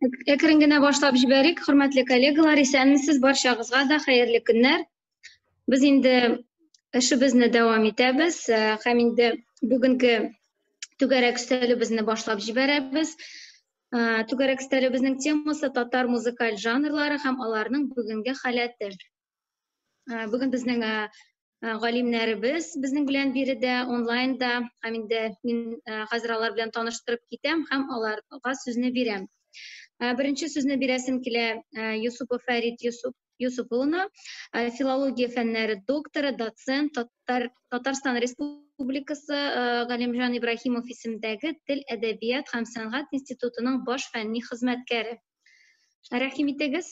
Әкрен генә башлап җибәрик, хөрмәтле коллегалар, исәнмесез, барчагызга да хәерле көннәр. Без инде эшебезне дәвам итәбез һәм инде бүгенге түгәрәк өстәлебезне башлап җибәрәбез. Түгәрәк өстәлебезнең темасы татар музыкаль жанрлары һәм аларның бүгенге халәте. Бүген безнең галимнәребез безнең белән биредә онлайнда һәм инде мин хәзер алар белән таныштырып китәм һәм аларга сүзне бирәм. Беренче сүзне бирәсем килә Юсупов Фәрит Юсуп Юсуп улына, филология фәннәре докторы, доцент, Татар, Татарстан Республикасы Галимҗан Ибраһимов исемендәге Тел, әдәбият һәм сәнгать институтының баш фәнни хезмәткәре. Рәхим итегез.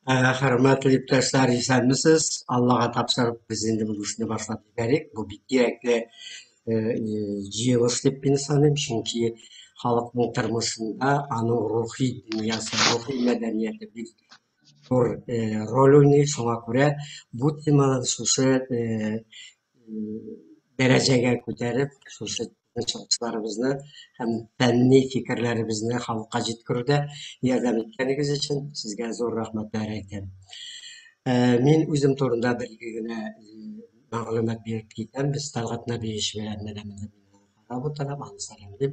Хөрмәтле иптәшләр, исәнмесез. Аллага тапшырып, без инде бу эшне башлап җибәрик. Бу бик кирәкле җыелыш дип мин саныйм, чөнки халыкның тормышында аның рухи дөньясы, рухи мәдәнияте бик зур роль уйный. Шуңа күрә бу теманы шушы дәрәҗәгә күтәреп, шушы чыгышларыбызны һәм фәнни фикерләребезне халыкка җиткерүдә ярдәм иткәнегез өчен сезгә зур рәхмәтләр әйтәм. Мин үзем турында бер ике генә мәгълүмат биреп китәм. Без Талгат Нәбиевич белән менә монда карап утырам, аны сәламлим.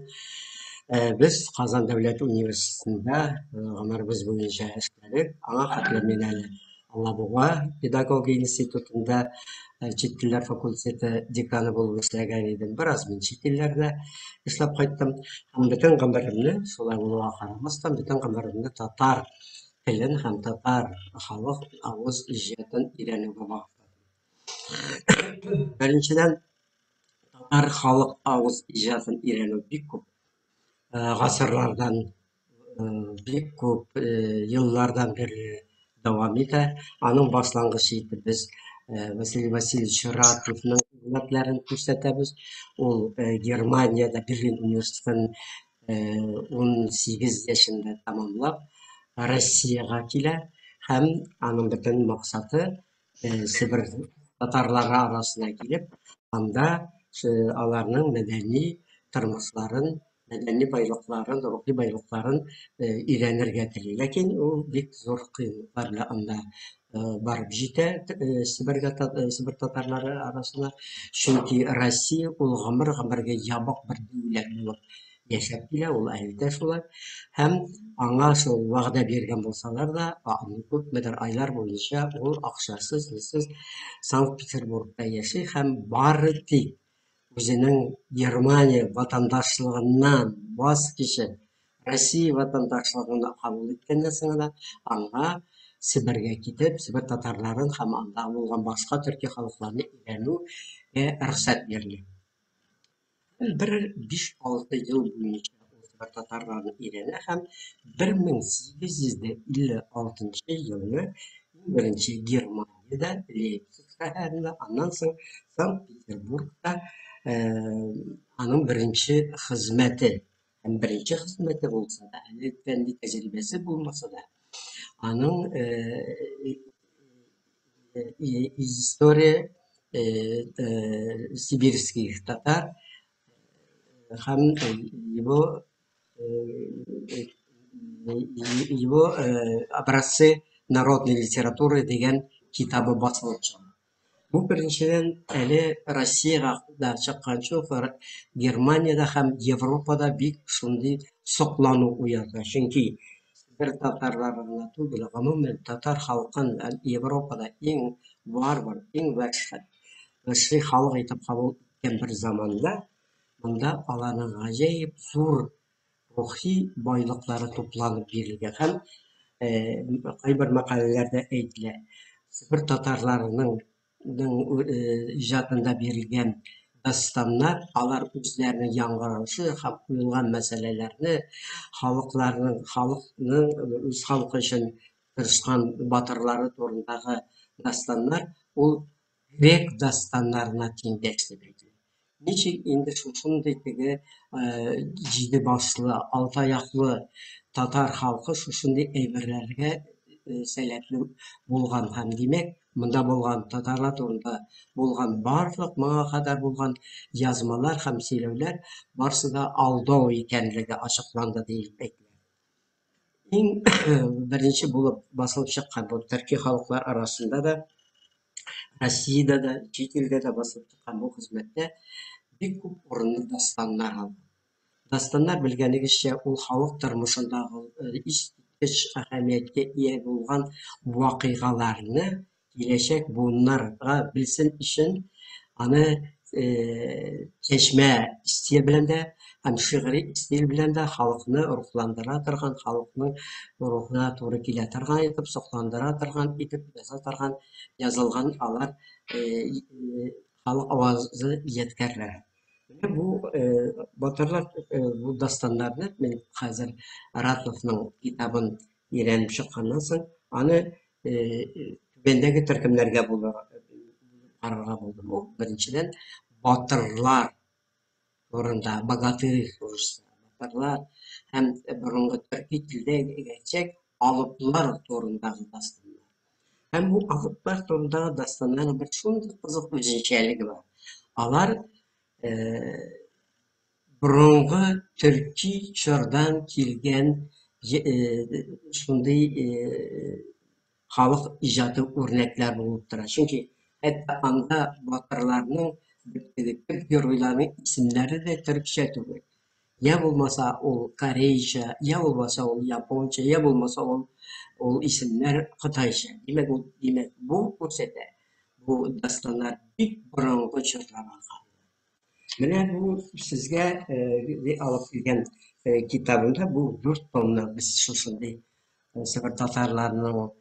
Без Казан дәүләт университетында гомеребез буенча эшләдек. Аңа хәтле мин әле Алабуга педагогия институтында чит телләр факультеты деканы булып эшләгән идем. Бераз мин чит илләрдә эшләп кайттым. Һәм бөтен гомеремне, шулай булуга карамастан, бөтен гомеремне татар телен һәм татар халык авыз иҗатын өйрәнүгә багышладым. Беренчедән, татар халык авыз иҗатын өйрәнү бик күп гасырлардан, бик күп еллардан бирле дәвам итә. Аның башлангычы итеп без Василий Васильевич Ратовның хезмәтләрен күрсәтәбез. Ул Германиядә Берлин университетын 18 яшендә тәмамлап, Россиягә килә һәм аның бөтен максаты Себер татарлары арасына килеп, анда аларның мәдәни тормышларын, мәдәни байлыкларын, рухи байлыкларын өйрәнергә тели. Ләкин ул бик зур кыенлыклар белән анда барып җитә Себергә, Себер татарлары арасына. Чөнки Россия ул гомер-гомергә ябык бер дәүләт булып яшәп килә, ул әле дә шулай. Һәм аңа шул вәгъдә биргән булсалар да, аны күпмедер айлар буенча ул акчасыз, нисез Санкт-Петербургта яши һәм бары тик үзенең Германия ватандашлыгыннан ваз кичеп, Россия ватандашлыгын кабул иткәннән соң гына аңа Себергә китеп, Себер татарларын һәм анда булган башка төрки халыкларны өйрәнүгә рөхсәт бирелә. Бер 5-6 ел буенча ул Себер татарларын өйрәнә һәм 1856 елны иң беренче Германиядә, Лейпциг шәһәрендә, аннан соң Санкт-Петербургта аның беренче хезмәте һәм беренче хезмәте булса да, әле фәнни тәҗрибәсе булмаса да, аның история сибирских татар һәм его его образцы народной литературы дигән китабы басылып чыга. Бу беренчедән әле Россиягә дә чыкканчы ук Германиядә һәм Европада бик шундый соклану уята. Чөнки Себер татарлары гына түгел, гомумән татар халкын Европада иң варвар, иң вәхши халык итеп кабул иткән бер заманда монда аларның гаҗәеп зур рухи байлыклары тупланып бирелгән һәм кайбер мәкаләләрдә әйтелә, Себер татарларының иҗатында бирелгән дастаннар, алар үзләренең яңгырашы һәм куелган мәсьәләләрне халыкларның, халыкның үз халкы өчен тырышкан батырлары турындагы дастаннар ул грек дастаннарына тиңдәш дип әйтелә. Ничек инде шушындый теге җиде башлы, алты аяклы татар халкы шушындый әйберләргә сәләтле булган һәм димәк, монда булган татарлар турында булган барлык моңа кадәр булган язмалар һәм сөйләүләр барсы да алдау икәнлеге ачыкланды диелеп әйтелә. Иң беренче булып басылып чыккан бу төрки халыклар арасында да, Россиядә дә, чит илдә дә басылып чыккан бу хезмәттә бик күп урынлы дастаннар алган. Дастаннар, белгәнегезчә, ул халык тормышындагы искиткеч әһәмияткә ия булган вакыйгаларны киләчәк буыннарга белсен өчен аны чәчмә стиль белән дә һәм шигъри стиль белән дә халыкны рухландыра торган, халыкның рухына туры килә торган итеп, сокландыра торган итеп яза торган язылган алар халык авазы ядкәрләре. Менә бу батырлар, бу дастаннарны мин хәзер Ратновның китабын өйрәнеп чыкканнан соң аны түбәндәге төркемнәргә бүлеп карарга булдым. Ул беренчедән батырлар турында, богатырь урысча, батырлар һәм борынгы төрки телдә әйтсәк, алыплар турындагы дастаннар. Һәм бу алыплар турындагы дастаннарның бер шундый кызык үзенчәлеге бар. Алар борынгы төрки чордан килгән шундый халык иҗаты үрнәкләр булып тора. Чөнки хәтта анда батырларның, төп геройларның исемнәре дә төркчә түгел. Я булмаса ул корейча, я булмаса ул японча, я булмаса ул исемнәр кытайча. Димәк, ул, димәк, бу күрсәтә, бу дастаннар бик борынгы чорларга кагыла. Менә бу сезгә алып килгән китабымда бу 4 томны без шушындый Себер татарларының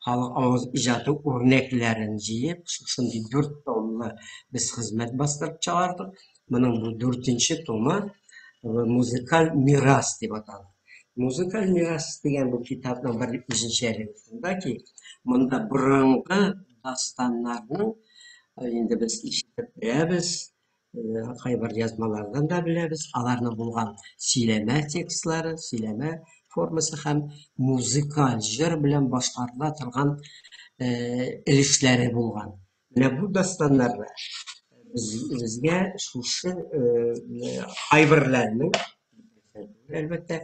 халык авыз иҗаты үрнәкләрен җыеп, шушындый 4 томлы без хезмәт бастырып чыгардык. Моның бу 4нче томы музыкаль мирас дип атала. Музыкаль мирас дигән бу китапның бер үзенчәлеге шунда ки, монда борынгы дастаннарның инде без ишетеп беләбез, кайбер язмалардан да беләбез, аларның булган сөйләмә текстлары, сөйләмә формасы һәм музыкаль җыр белән башкарыла торган өлешләре булган. Менә бу дастаннарда безгә шушы кайберләренең, әлбәттә,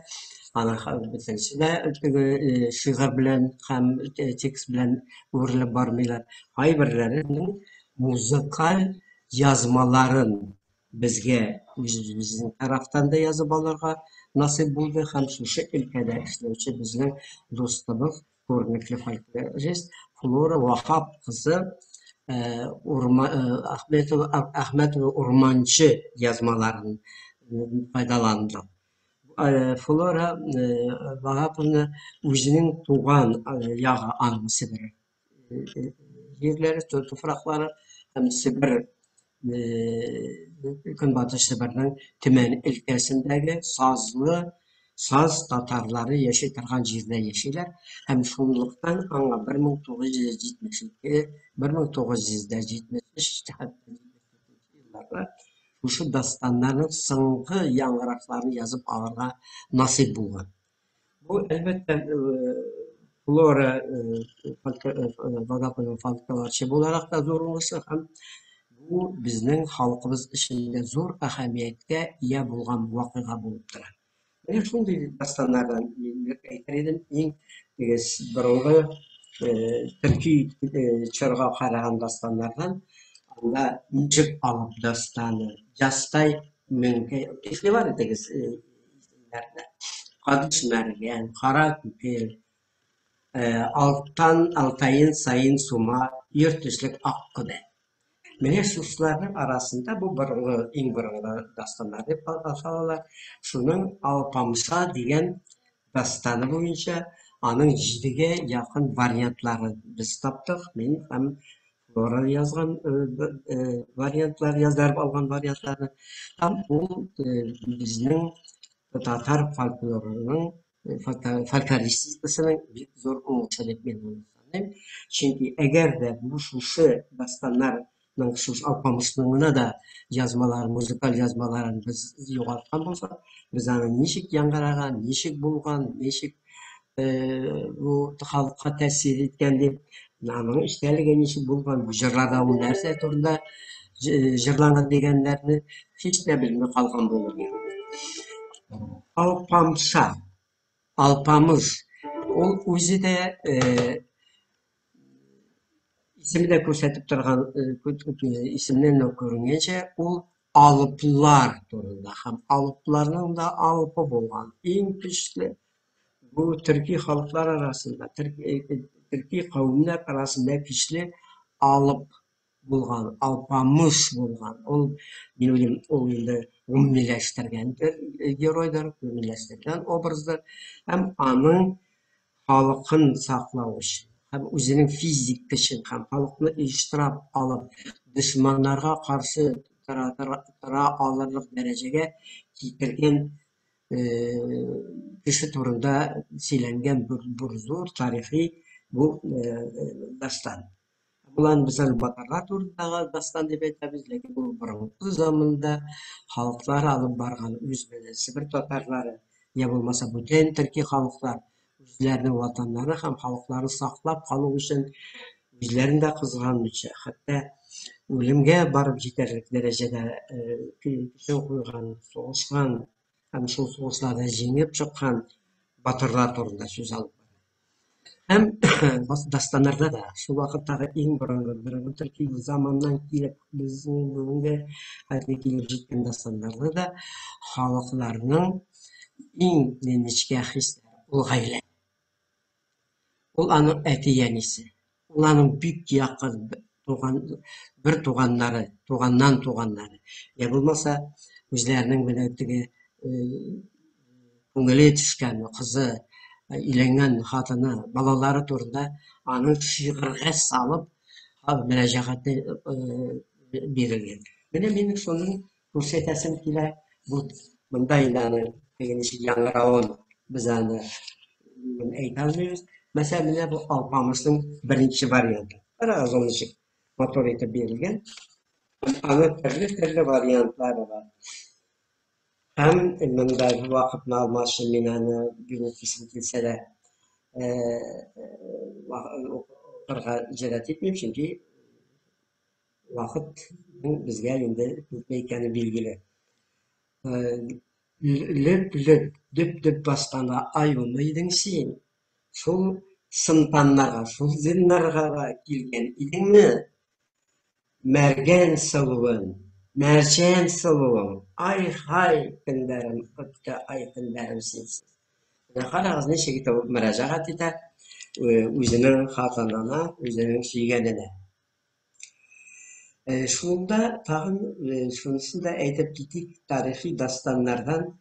аның бөтенесе дә теге шигырь белән һәм текст белән үрелеп бармыйлар. Кайберләренең музыкаль язмаларын безгә үзебезнең тарафтан да язып алырга насыйп булды һәм шушы өлкәдә эшләүче безнең дустыбыз, күренекле фольклорист Флора Вахап кызы Ахметова, Ахметова Урманчы язмаларын файдаланды. Флора Ваһаповна үзенең туган ягы аның Себер җирләре, туфраклары һәм Себер, Көнбатыш Себернең Төмән өлкәсендәге сазлы саз татарлары яши торган җирдә яшиләр һәм шунлыктан аңа 1972, 1973, хәтта 74 елларда шушы дастаннарның соңгы яңгырашларын язып алырга насыйп булган. Бу, әлбәттә, Флора Вагапова фольклорчы буларак та зур уңышы һәм бу безнең халкыбыз эчендә зур әһәмияткә ия булган вакыйга булып тора. Менә шундый дастаннардан мин әйтер идем, иң борынгы төрки чорга караган дастаннардан анда Ничек алып дастаны, Жастай меңкәй, игътибар итегез исемнәренә. Кадыш Мәргән, Кара Күкел, Алтан Алтайын Сайын Сума, Йөртөслек Ак Көбә. Менә шушыларның арасында бу борынгы, иң борынгы дастаннар дип аталалар. Шуның Алпамша дигән дастаны буенча аның 7гә якын вариантларын без таптык. Мин һәм Флора язган вариантлар, яздырып алган вариантларны. Һәм ул безнең татар фольклорының, фольклористикасының бик зур уңышы дип мин моны саныйм. Чөнки әгәр дә бу шушы дастаннарның, шушы Алпамышның гына да язмаларын, музыкаль язмаларын без югалткан булсак, без аны ничек яңгыраган, ничек булган, ничек бу халыкка тәэсир иткән дип, аның эчтәлеге ничек булган, бу җырларда ул нәрсә турында җырланган дигәннәрне һич тә белми калган булыр идек. Алпамша, Алпамыш. Ул үзе дә исеме дә күрсәтеп торган, исемнән үк күренгәнчә, ул алыплар турында һәм алыпларның да алыпы булган иң көчле бу төрки халыклар арасында, төрки кавемнәр арасында көчле алып булган, алпамыш булган. Ул, мин уйлыйм, ул инде гомумиләштергән бер геройдыр, гомумиләштергән образдыр һәм аның халыкын саклау өчен һәм үзенең физик көчен һәм халыкны оештырып алып, дошманнарга каршы тора алырлык дәрәҗәгә китергән кеше турында сөйләнгән бер зур тарихи бу дастан. Булан без аны батырлар турындагы дастан дип әйтәбез, ләкин ул борынгы заманда халыклар алып барган үз белән Себер татарлары, я булмаса бүтән төрки халыклар үзләренең ватаннары һәм халыкларын саклап калу өчен үзләрен дә кызганмыйча, хәтта үлемгә барып җитәрлек дәрәҗәдә көчен куйган, сугышкан һәм шул сугышларда җиңеп чыккан батырлар турында сүз алып бара. Һәм дастаннарда да шул вакыттагы иң борынгы, борынгы төрки заманнан килеп безнең бүгенге хәтле килеп җиткән дастаннарда да халыкларның иң нечкә хисләре ул гаилә. Ул аның әти-әнисе, ул аның бик якын туган бер туганнары, туганнан туганнары. Я булмаса, үзләренең менә теге күңеле төшкән кызы, өйләнгән хатыны, балалары турында аның шигырьгә салып мөрәҗәгате бирелгән. Менә минем шуны күрсәтәсем килә. Бу монда инде аның теге ничек яңгыравын без аны әйтә алмыйбыз. Мәсәлән, менә бу Алпамышның беренче варианты. Карагыз, ул ничек матур итеп бирелгән. Аның төрле-төрле вариантлары бар. Һәм монда вакытны алмас өчен мин аны бирәсем килсә дә укырга җөрьәт итмим, чөнки вакыт безгә инде күпме икәне билгеле. Лөп-лөп, дөп-дөп басканда аюмы идең син? Шул сынтаннарга, шул зиннарга да килгән идеңме? Мәргән сылуым, мәрҗән сылуым, ай-һай көннәрем үтте, ай көннәрем синсез. Менә карагыз, ничек итеп ул мөрәҗәгать итә үзенең хатынына, үзенең сөйгәненә. Шунда тагын шунысын да әйтеп китик, тарихи дастаннардан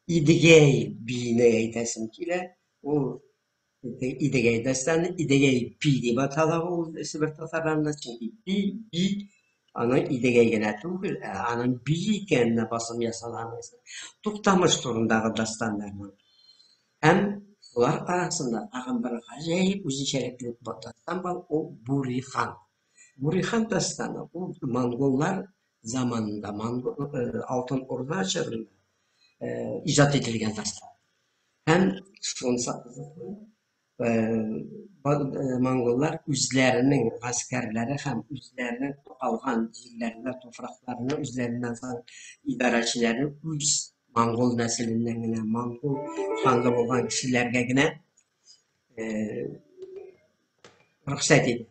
Идегәй бине әйтәсем килә. Ул Идегәй дастаны, Идегәй би дип атала ул Себер татарларында, чөнки би, би аның Идегәй генә түгел, ә аның би икәненә басым ясала. Туктамыш турындагы дастаннарның. Һәм шулар арасында тагын бер гаҗәеп үзенчәлекле дастан бар, ул Бурихан. Бурихан дастаны ул монголлар заманында, монгол, Алтын Урда чорында иҗат ителгән дастан. Һәм шунысы кызыклы, монголлар үзләренең гаскәрләре һәм үзләренең алган җирләренә, туфракларына үзләреннән соң идарәчеләре үз монгол нәселеннән генә, монгол канлы булган кешеләргә генә рөхсәт итә.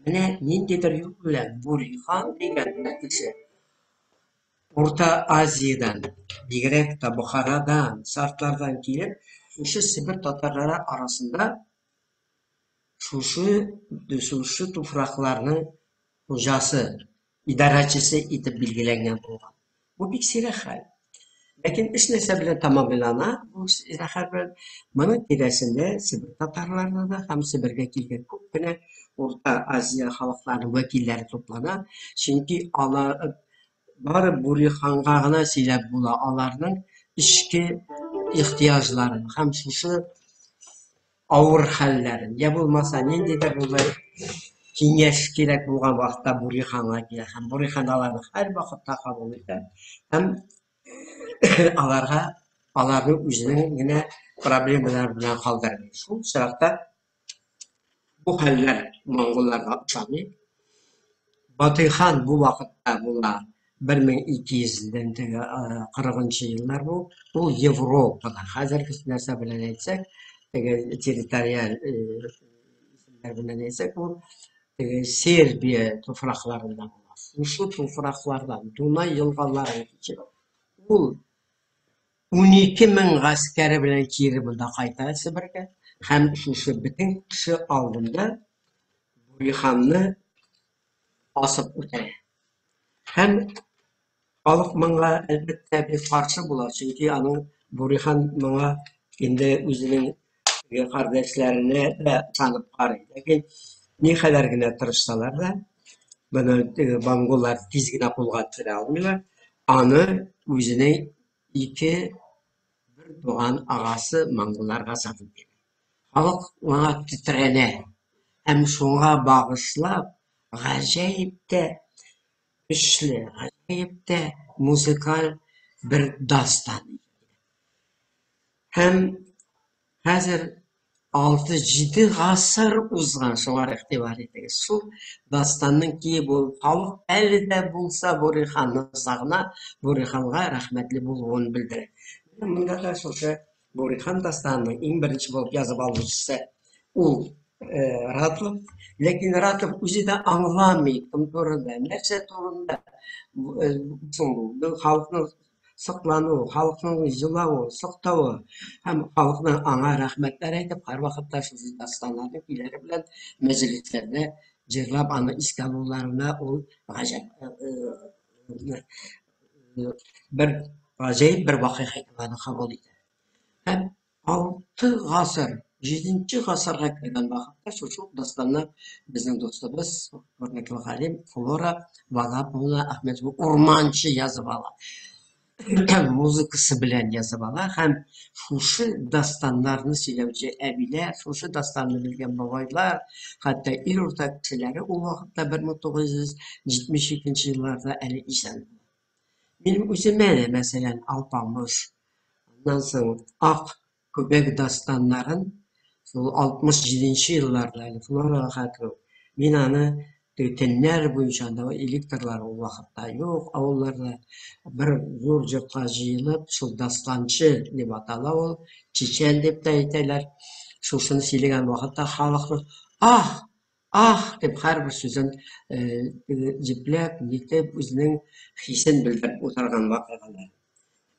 Менә ниндидер юл белән Бурихан дигән бер кеше Урта Азиядән, бигрәк тә Бохарадан, Сартлардан килеп, шушы Себер татарлары арасында шушы шушы туфракларның хуҗасы, идарәчесе итеп билгеләнгән булган. Бу бик сирәк хәл. Ләкин эш нәрсә белән тәмамлана? Бу сирәк хәл белән моның тирәсендә Себер татарларына да һәм Себергә килгән күп кенә Урта Азия халыкларының вәкилләре туплана. Чөнки алар бары Буриханга гына сөйләп була аларның эчке ихтыяҗларын һәм шушы авыр хәлләрен, я булмаса ниндидер булыр киңәш кирәк булган вакытта Буриханга килә һәм Бурихан аларны һәрвакытта кабул итә һәм аларга аларны үзенең генә проблемалары белән калдырмый. Шул очракта бу хәлләр монголларга ошамый. Батыйхан бу вакытта була 1240 еллар бу. Ул Европада, хәзерге нәрсә белән әйтсәк, теге территориаль исемнәр белән әйтсәк, ул теге Сербия туфракларында була. Шушы туфраклардан Дунай елгаларын кичеп, ул 12 мең гаскәре белән кире монда кайта Себергә һәм шушы бөтен кеше алдында Буриханны асып үтерә. Һәм халык моңа, әлбәттә, бик каршы була, чөнки аның Бурихан моңа инде үзенең кардәшләренә дә ышанып карый. Ләкин никадәр генә тырышсалар да, моны монголлар тиз генә кулга төшерә алмыйлар. Аны үзенең ике бер туган агасы монголларга сатып бирә. Халык моңа тетрәнә һәм шуңа багышлап гаҗәеп тә көчле, гаҗәеп тә музыкаль бер дастан. Һәм хәзер 6-7 гасыр узган, шуңа игътибар итегез. Шул дастанның кие булып, халык әле дә булса Буриханны сагына, Буриханга рәхмәтле булуын белдерә. Менә монда да шушы Бурихан дастанының иң беренче булып язып алучысы ул Ратлов. Ләкин Ратлов үзе дә аңламый, кем турында, нәрсә турында соң бу халыкның соклану, халыкның җылавы, сыктавы һәм халыкның аңа рәхмәтләр әйтеп, һәрвакытта шушы дастаннарның көйләре белән мәҗлесләрдә җырлап аны искә алуларына ул гаҗәп бер гаҗәеп бер вакыйга итеп аны кабул итә. Һәм 6 гасыр, 7 гасырга кергән вакытта шушы ук дастанны безнең дустыбыз, күренекле галим Флора Вагаповна Әхмәтова Урманчы язып ала. Музыкасы белән язып ала һәм шушы дастаннарны сөйләүче әбиләр, шушы дастанны белгән бабайлар, хәтта ил урта кешеләре ул вакытта 1972 елларда әле исән. Минем үземә дә, мәсәлән, Алпамыш, аннан соң Ак күбәк дастаннарын шул 67 елларда әле Флорага хәтле мин аны төннәр буенча, анда электрлар ул вакытта юк, авылларда бер зур йортка җыелып, шул дастанчы дип атала ул, чечен дип тә әйтәләр. Шушыны сөйләгән вакытта халыкның ах, ах дип һәрбер сүзен җепләп, нитеп, үзенең хисен белдереп утырган вакыйгалар.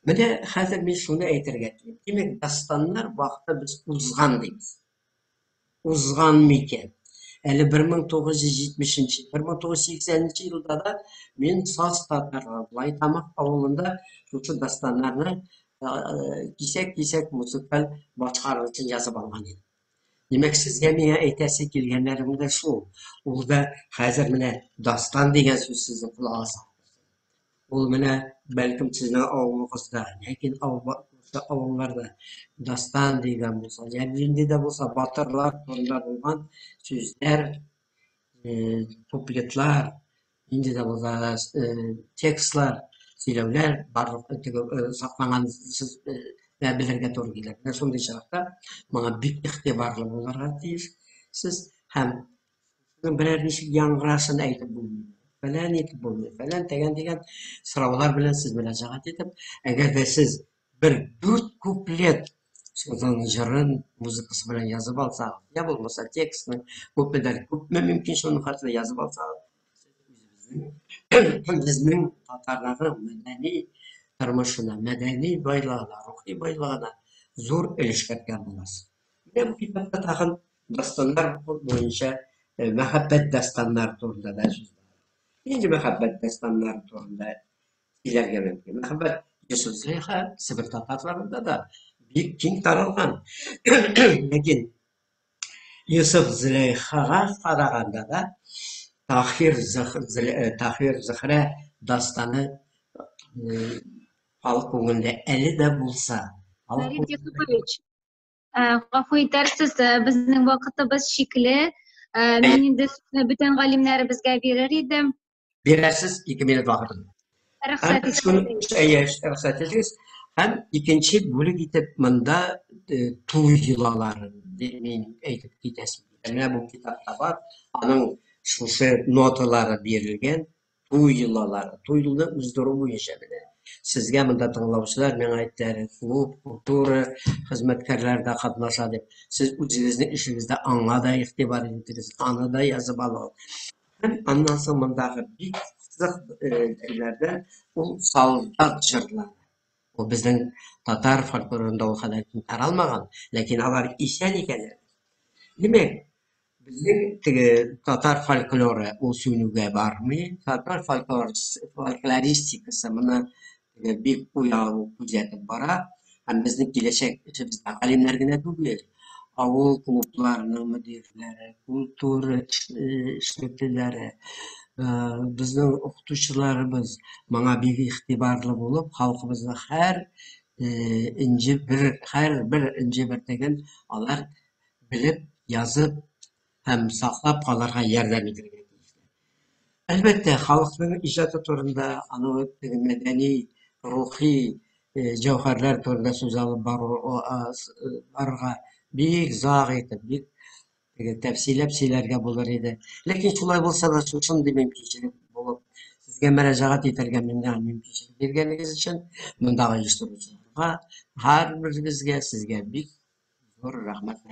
Менә хәзер мин шуны әйтергә телим. Димәк, дастаннар вакыты без узган дибез. Узган микән? Әле 1970, 1980 елда да мин Саз татарлар, Лайтамак авылында шушы дастаннарны кисәк-кисәк музыкаль башкарылышын язып алган идем. Димәк, сезгә миңа әйтәсе килгәннәрем дә шул. Ул да хәзер менә дастан дигән сүз сезнең колагыгызга. Ул менә бәлкем сезнең авылыгызда, ләкин авылларда дастан дигән булса, я нинди дә булса батырлар турында булган сүзләр, куплетлар, нинди дә булса текстлар, сөйләүләр барлык теге сакланган сез белергә туры килә. Менә шундый чакта моңа бик игътибарлы булырга тиеш сез һәм берәр ничек яңгырасын әйтеп булмый. Фәлән итеп булмый, фәлән тәгән дигән сораулар белән сез мөрәҗәгать итеп, әгәр дә сез бер 4 куплет шуның җырын музыкасы белән язып алсагыз, я булмаса текстны күпмедер, күпме мөмкин шуның хәтле язып алсагыз, үзебезнең безнең татарларның мәдәни тормышына, мәдәни байлыгына, рухи байлыгына зур өлеш керткән буласыз. Менә бу китапта тагын дастаннар буенча мәхәббәт дастаннары турында да сүз бар. Нинди мәхәббәт дастаннары турында сөйләргә мөмкин? Мәхәббәт Йосыф Зөләйха Себер татарларында да бик киң таралган. Ләкин Йосыф Зөләйхага караганда да Таһир Таһир Зөһрә дастаны халык күңелендә әле дә булса. Фәрит Якупович, гафу итәрсез, безнең вакытыбыз чикле. Мин инде сүзне бүтән галимнәребезгә бирер идем. Бирәсез, 2 минут вакытым. Рөхсәт итегез. Әйе, рөхсәт итегез. Һәм икенче бүлек итеп монда туй йолалары мин әйтеп китәсем. Менә бу китапта бар, аның шушы ноталары бирелгән туй йолалары, туйны уздыру буенча менә. Сезгә монда тыңлаучылар миңа әйттеләр, клуб, культура хезмәткәрләре дә катнаша дип. Сез үзегезнең эшегездә аңа да игътибар итегез, аны да язып алыгыз. Һәм аннан соң мондагы бик кызык телләрдә ул солдат җырлары. Ул безнең татар фольклорында ул кадәр киң таралмаган, ләкин алар исән икән әле. Димәк, безнең теге татар фольклоры ул сүнүгә бармый. Татар фольклор фольклористикасы моны теге бик уяу күзәтеп бара. Һәм безнең киләчәк эшебездә галимнәр генә түгел, авыл клубларының мөдирләре, культура эшлеклеләре, безнең укытучыларыбыз моңа бик игътибарлы булып, халкыбызның һәр энҗе бер һәрбер энҗе бөртеген алар белеп, язып һәм саклап калырга ярдәм итәргә тиешләр. Әлбәттә, халыкның иҗаты турында, аның теге мәдәни, рухи җәүһәрләр турында сүз алып бару барырга бик озак итеп, бик теге тәфсилләп сөйләргә булыр иде. Ләкин шулай булса да, шушындый мөмкинчелек булып, сезгә мөрәҗәгать итәргә миңа мөмкинчелек биргәнегез өчен, мондагы оештыручыларга, һәрберегезгә, сезгә бик зур рәхмәт.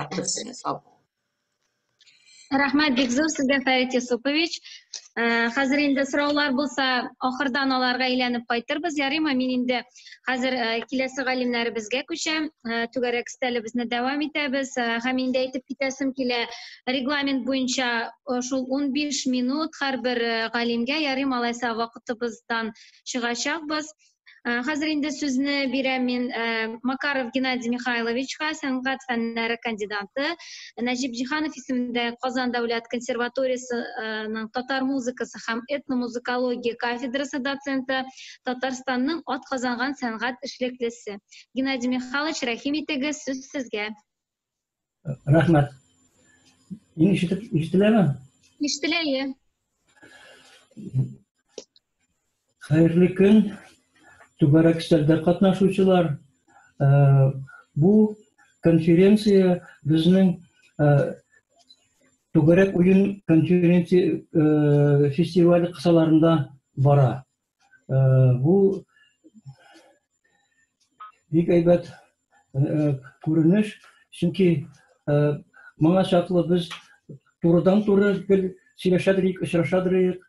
Рәхмәт сезгә, сау булыгыз. Рәхмәт бик зур сезгә, Фәрит Юсупович. Хәзер инде сораулар булса, ахырдан аларга әйләнеп кайтырбыз. Ярыймы, мин инде хәзер киләсе галимнәребезгә күчәм. Түгәрәк өстәлебезне дәвам итәбез. Һәм инде әйтеп китәсем килә, регламент буенча шул 15 минут һәрбер галимгә, ярыймы, алайса вакытыбыздан чыгачакбыз. Хәзер инде сүзне бирәм мин Макаров Геннадий Михайловичка, сәнгать фәннәре кандидаты, Нәҗип Җиһанов исемендә Казан дәүләт консерваториясенең татар музыкасы һәм этномузыкология кафедрасы доценты, Татарстанның атказанган сәнгать эшлеклесе. Геннадий Михайлович, рәхим итегез, сүз сезгә. Рәхмәт. Мин ишетеп, ишетеләме? Ишетелә, иә. Хәерле көн, түгәрәк өстәлдә катнашучылар. Э, бу конференция безнең э, түгәрәк уен конференция э, фестивале кысаларында бара. Бу бик әйбәт күренеш, чөнки моңа чаклы без турыдан-туры гел сөйләшәдер идек, очрашадыр идек.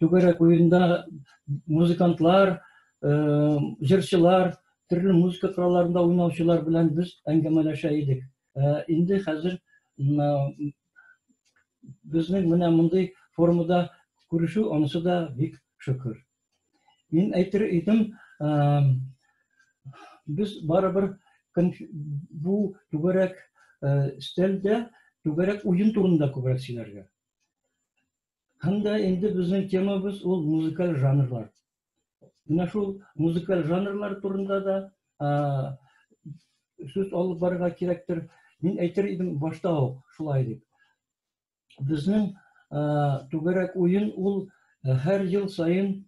Түгәрәк уенда музыкантлар, җырчылар, төрле музыка коралларында уйнаучылар белән без әңгәмәләшә идек. Инде хәзер безнең менә мондый формада күрешү, анысы да бик шөкер. Мин әйтер идем, без барыбер бу түгәрәк өстәлдә түгәрәк уен турында күбрәк сөйләргә. Һәм дә инде безнең темабыз ул музыкаль жанрлар. Менә шул музыкаль жанрлар турында да сүз алып барырга кирәктер. Мин әйтер идем башта ук шулай дип. Безнең түгәрәк уен ул һәр ел саен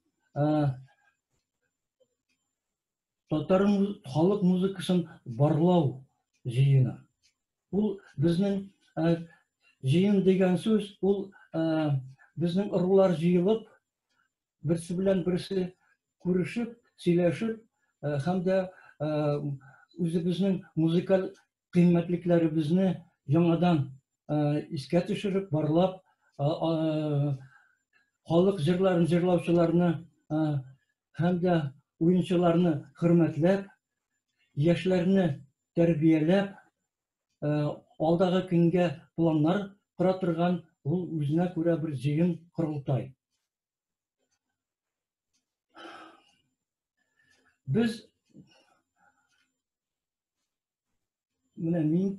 татар халык музыкасын барлау җыены. Ул безнең җыен дигән сүз, ул безнең ырулар җыелып, берсе белән берсе күрешеп, сөйләшеп һәм дә үзебезнең музыкаль кыйммәтлекләребезне яңадан искә төшереп, барлап, халык җырларын җырлаучыларны һәм дә уенчыларны хөрмәтләп, яшьләрне тәрбияләп, алдагы көнгә планнар кора торган ул үзенә күрә бер җыен корылтай. Без менә мин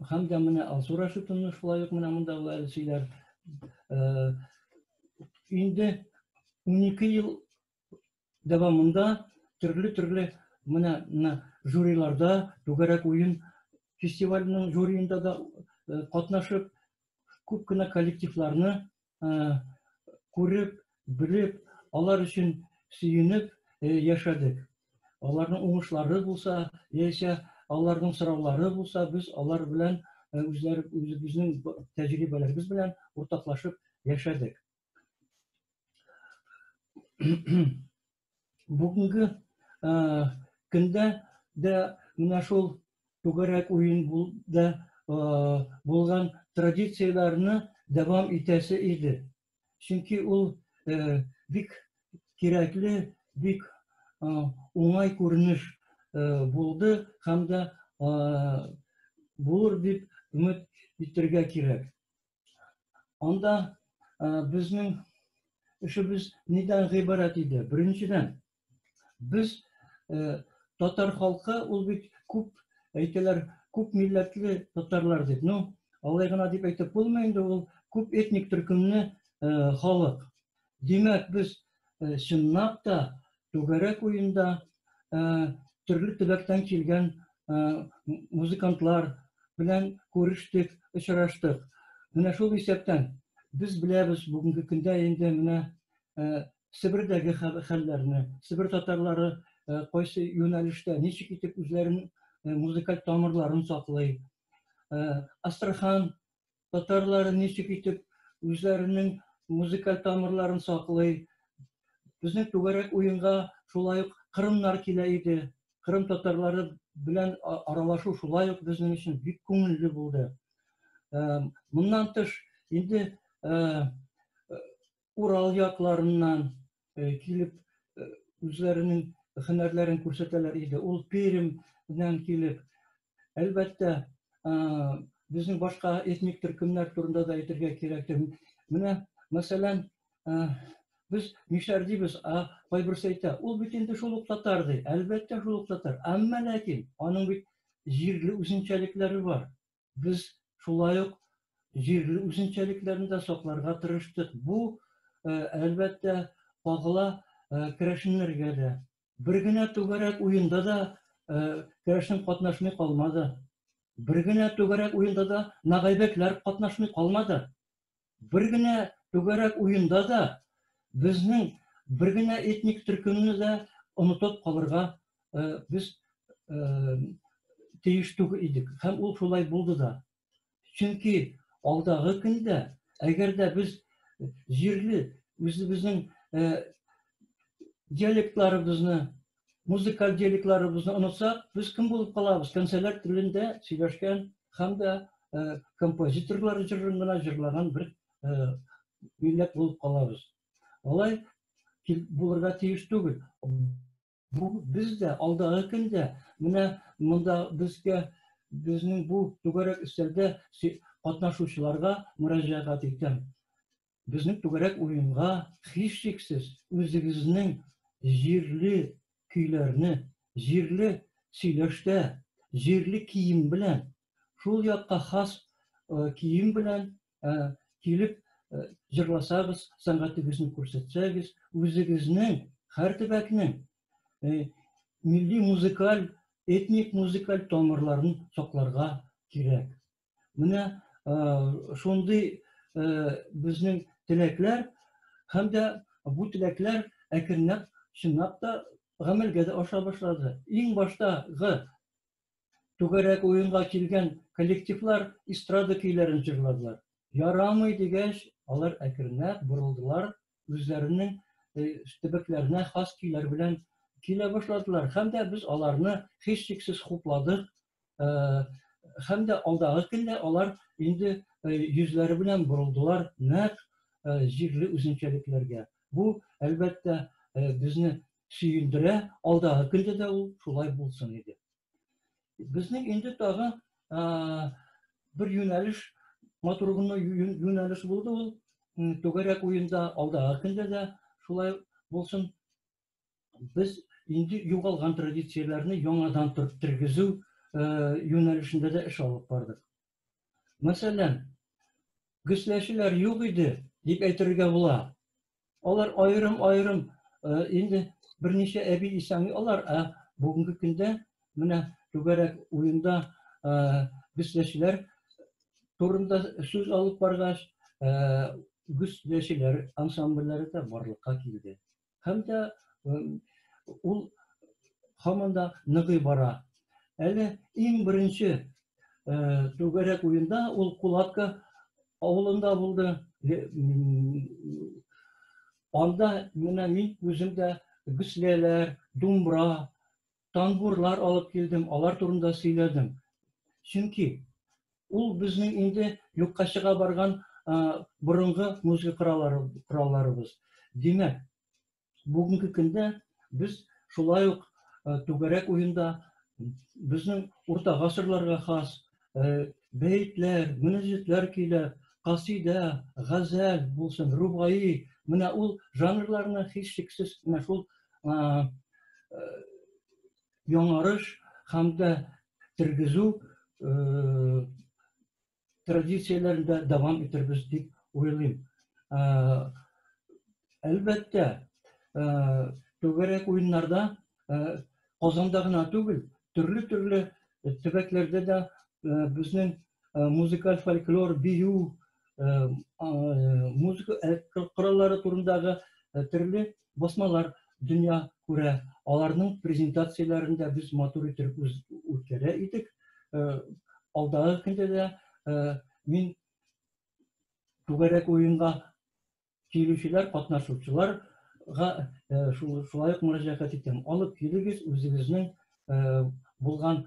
һәм дә менә Алсу Рашитовна шулай ук менә монда ул әле сөйләр. Э, инде 12 ел дәвамында төрле-төрле менә менә жюриларда түгәрәк уен фестиваленең жюриында да э, катнашып күп кенә коллективларны күреп, белеп, алар өчен сөенеп яшәдек. Аларның уңышлары булса, яисә аларның сораулары булса, без алар белән үзләре үзебезнең тәҗрибәләребез белән уртаклашып яшәдек. Бүгенге көндә дә менә шул түгәрәк уен да булган традицияләрне дәвам итәсе иде. Чөнки ул бик кирәкле, бик уңай күренеш булды һәм дә булыр дип өмет итәргә кирәк. Анда безнең эшебез нидән гыйбарәт иде? Беренчедән, без татар халкы ул бит күп әйтәләр, күп милләтле татарлар дип. Ну, алай гына дип әйтеп булмый инде, ул күп этник төркемне халык. Димәк, без чынлап та түгәрәк уенда төрле төбәктән килгән музыкантлар белән күрештек, очраштык. Менә шул исәптән без беләбез бүгенге көндә инде менә Себердәге хәлләрне, Себер татарлары кайсы юнәлештә ничек итеп үзләрен музыкаль тамырларын саклый. Астрахан татарлары ничек итеп үзләренең музыкаль тамырларын саклый. Безнең түгәрәк уенга шулай ук кырымнар килә иде. Кырым татарлары белән аралашу шулай ук безнең өчен бик күңелле булды. Моннан тыш, инде Урал якларыннан килеп үзләренең һөнәрләрен күрсәтәләр иде. Ул Пермьнән килеп, әлбәттә, безнең башка этник төркемнәр турында да әйтергә кирәктер. Менә, мәсәлән, без мишәр дибез, ә кайберсе әйтә, ул бит инде шул ук татар ди. Әлбәттә, шул ук татар. Әмма ләкин аның бит җирле үзенчәлекләре бар. Без шулай ук җирле үзенчәлекләрне дә сакларга тырыштык. Бу, әлбәттә, кагыла керәшеннәргә дә. Бер генә түгәрәк уенда да керәшен катнашмый калмады. Бер генә түгәрәк уенда да нагайбәкләр катнашмый калмады. Бер генә түгәрәк уенда да безнең бер генә этник төркемне дә онытып калырга без тиеш түгел идек. Һәм ул шулай булды да. Чөнки алдагы көндә, әгәр дә без җирле үзебезнең диалектларыбызны, музыкаль диалектларыбызны онытсак, без кем булып калабыз? Кәнсәләр телендә сөйләшкән һәм дә композиторлар җырын гына җырлаган бер милләт булып калабыз. Алай булырга тиеш түгел. Бу без дә алдагы көндә менә монда безгә безнең бу түгәрәк өстәлдә катнашучыларга мөрәҗәгать итәм. Безнең түгәрәк уенга һичшиксез үзегезнең җирле көйләрне, җирле сөйләштә, җирле кием белән, шул якка хас кием белән килеп җырласагыз, сәнгатегезне күрсәтсәгез, үзегезнең һәр төбәкнең милли музыкаль, этник музыкаль тамырларын сакларга кирәк. Менә шундый безнең теләкләр һәм дә бу теләкләр әкренләп чынлап та гамәлгә дә аша башлады. Иң баштагы түгәрәк уенга килгән коллективлар эстрада көйләрен җырладылар. Ярамый дигәч, алар әкренләп борылдылар, үзләренең төбәкләренә хас көйләр белән килә башладылар. Һәм дә без аларны һичшиксез хупладык. Һәм дә алдагы көндә алар инде йөзләре белән борылдылар нәкъ җирле үзенчәлекләргә. Бу, әлбәттә, безне сөендерә, алдагы көндә дә ул шулай булсын иде. Безнең инде тагы бер юнәлеш, матур гына юнәлеш булды ул. Түгәрәк уенда алдагы көндә дә шулай булсын. Без инде югалган традицияләрне яңадан тергезү юнәлешендә дә эш алып бардык. Мәсәлән, гөсләчеләр юк иде дип әйтергә була. Алар аерым-аерым инде берничә әби исән алар, ә бүгенге көндә менә түгәрәк уенда гөсләчеләр турында сүз алып баргач, гөсләчеләр ансамбльләре дә барлыкка килде. Һәм дә ул һаман да ныгый бара. Әле иң беренче түгәрәк уенда ул Кулатка авылында булды. Анда менә мин үзем дә гөсләләр, думбра, танбурлар алып килдем, алар турында сөйләдем. Чөнки ул безнең инде юкка чыга барган борынгы музыка коралларыбыз. Димәк, бүгенге көндә без шулай ук түгәрәк уенда безнең урта гасырларга хас бәетләр, мөнәҗәтләр көйләп, касидә, газәл булсын, рубаи, менә ул жанрларны һичшиксез менә шул яңарыш һәм дә тергезү традицияләрен дә дәвам итербез дип уйлыйм. Әлбәттә, түгәрәк уеннарда Казанда гына түгел, төрле-төрле төбәкләрдә дә безнең музыкаль фольклор, бию, музыка кораллары турындагы төрле басмалар дөнья күрә. Аларның презентацияләрен дә без матур итеп үткәрә идек. Алдагы көндә дә мин түгәрәк уенга килүчеләр, катнашучыларга шулай ук мөрәҗәгать итәм. Алып килегез үзегезнең булган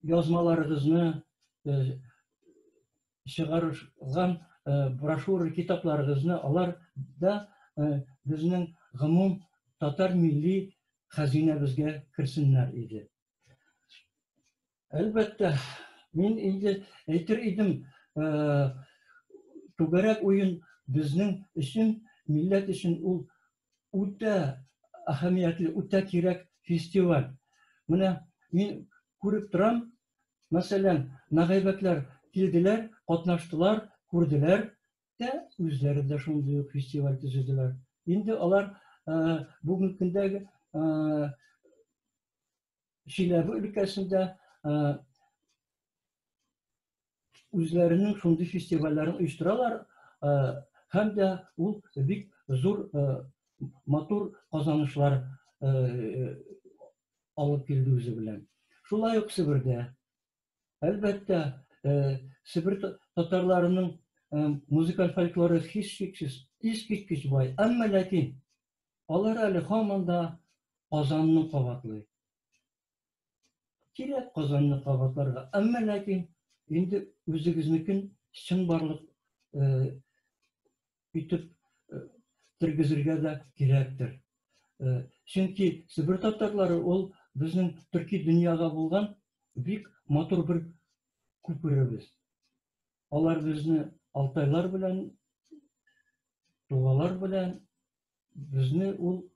язмаларыгызны, чыгарылган брошюра, китапларыгызны, алар да безнең гомум татар милли хәзинәбезгә керсеннәр иде. Әлбәттә, мин инде әйтер идем, түгәрәк уен безнең өчен, милләт өчен ул үтә әһәмиятле, үтә кирәк фестиваль. Менә мин күреп торам, мәсәлән, нагайбәкләр килделәр, катнаштылар, күрделәр дә, үзләре дә шундый ук фестиваль төзеделәр. Инде алар бүгенге көндәге Чиләбе өлкәсендә үзләренең шундый фестивальләрен оештыралар һәм дә ул бик зур матур казанышлар алып килде үзе белән. Шулай ук Себердә. Әлбәттә, Себер татарларының музыкаль фольклоры һичшиксез искиткеч бай. Әмма ләкин алар әле һаман да Казанны кабатлый. Кирәк Казанны кабатларга, әмма ләкин инде үзегезнекен чынбарлык итеп тергезергә дә кирәктер. Чөнки Себер татарлары ул безнең төрки дөньяга булган бик матур бер күперебез. Алар безне алтайлар белән, тугалар белән безне ул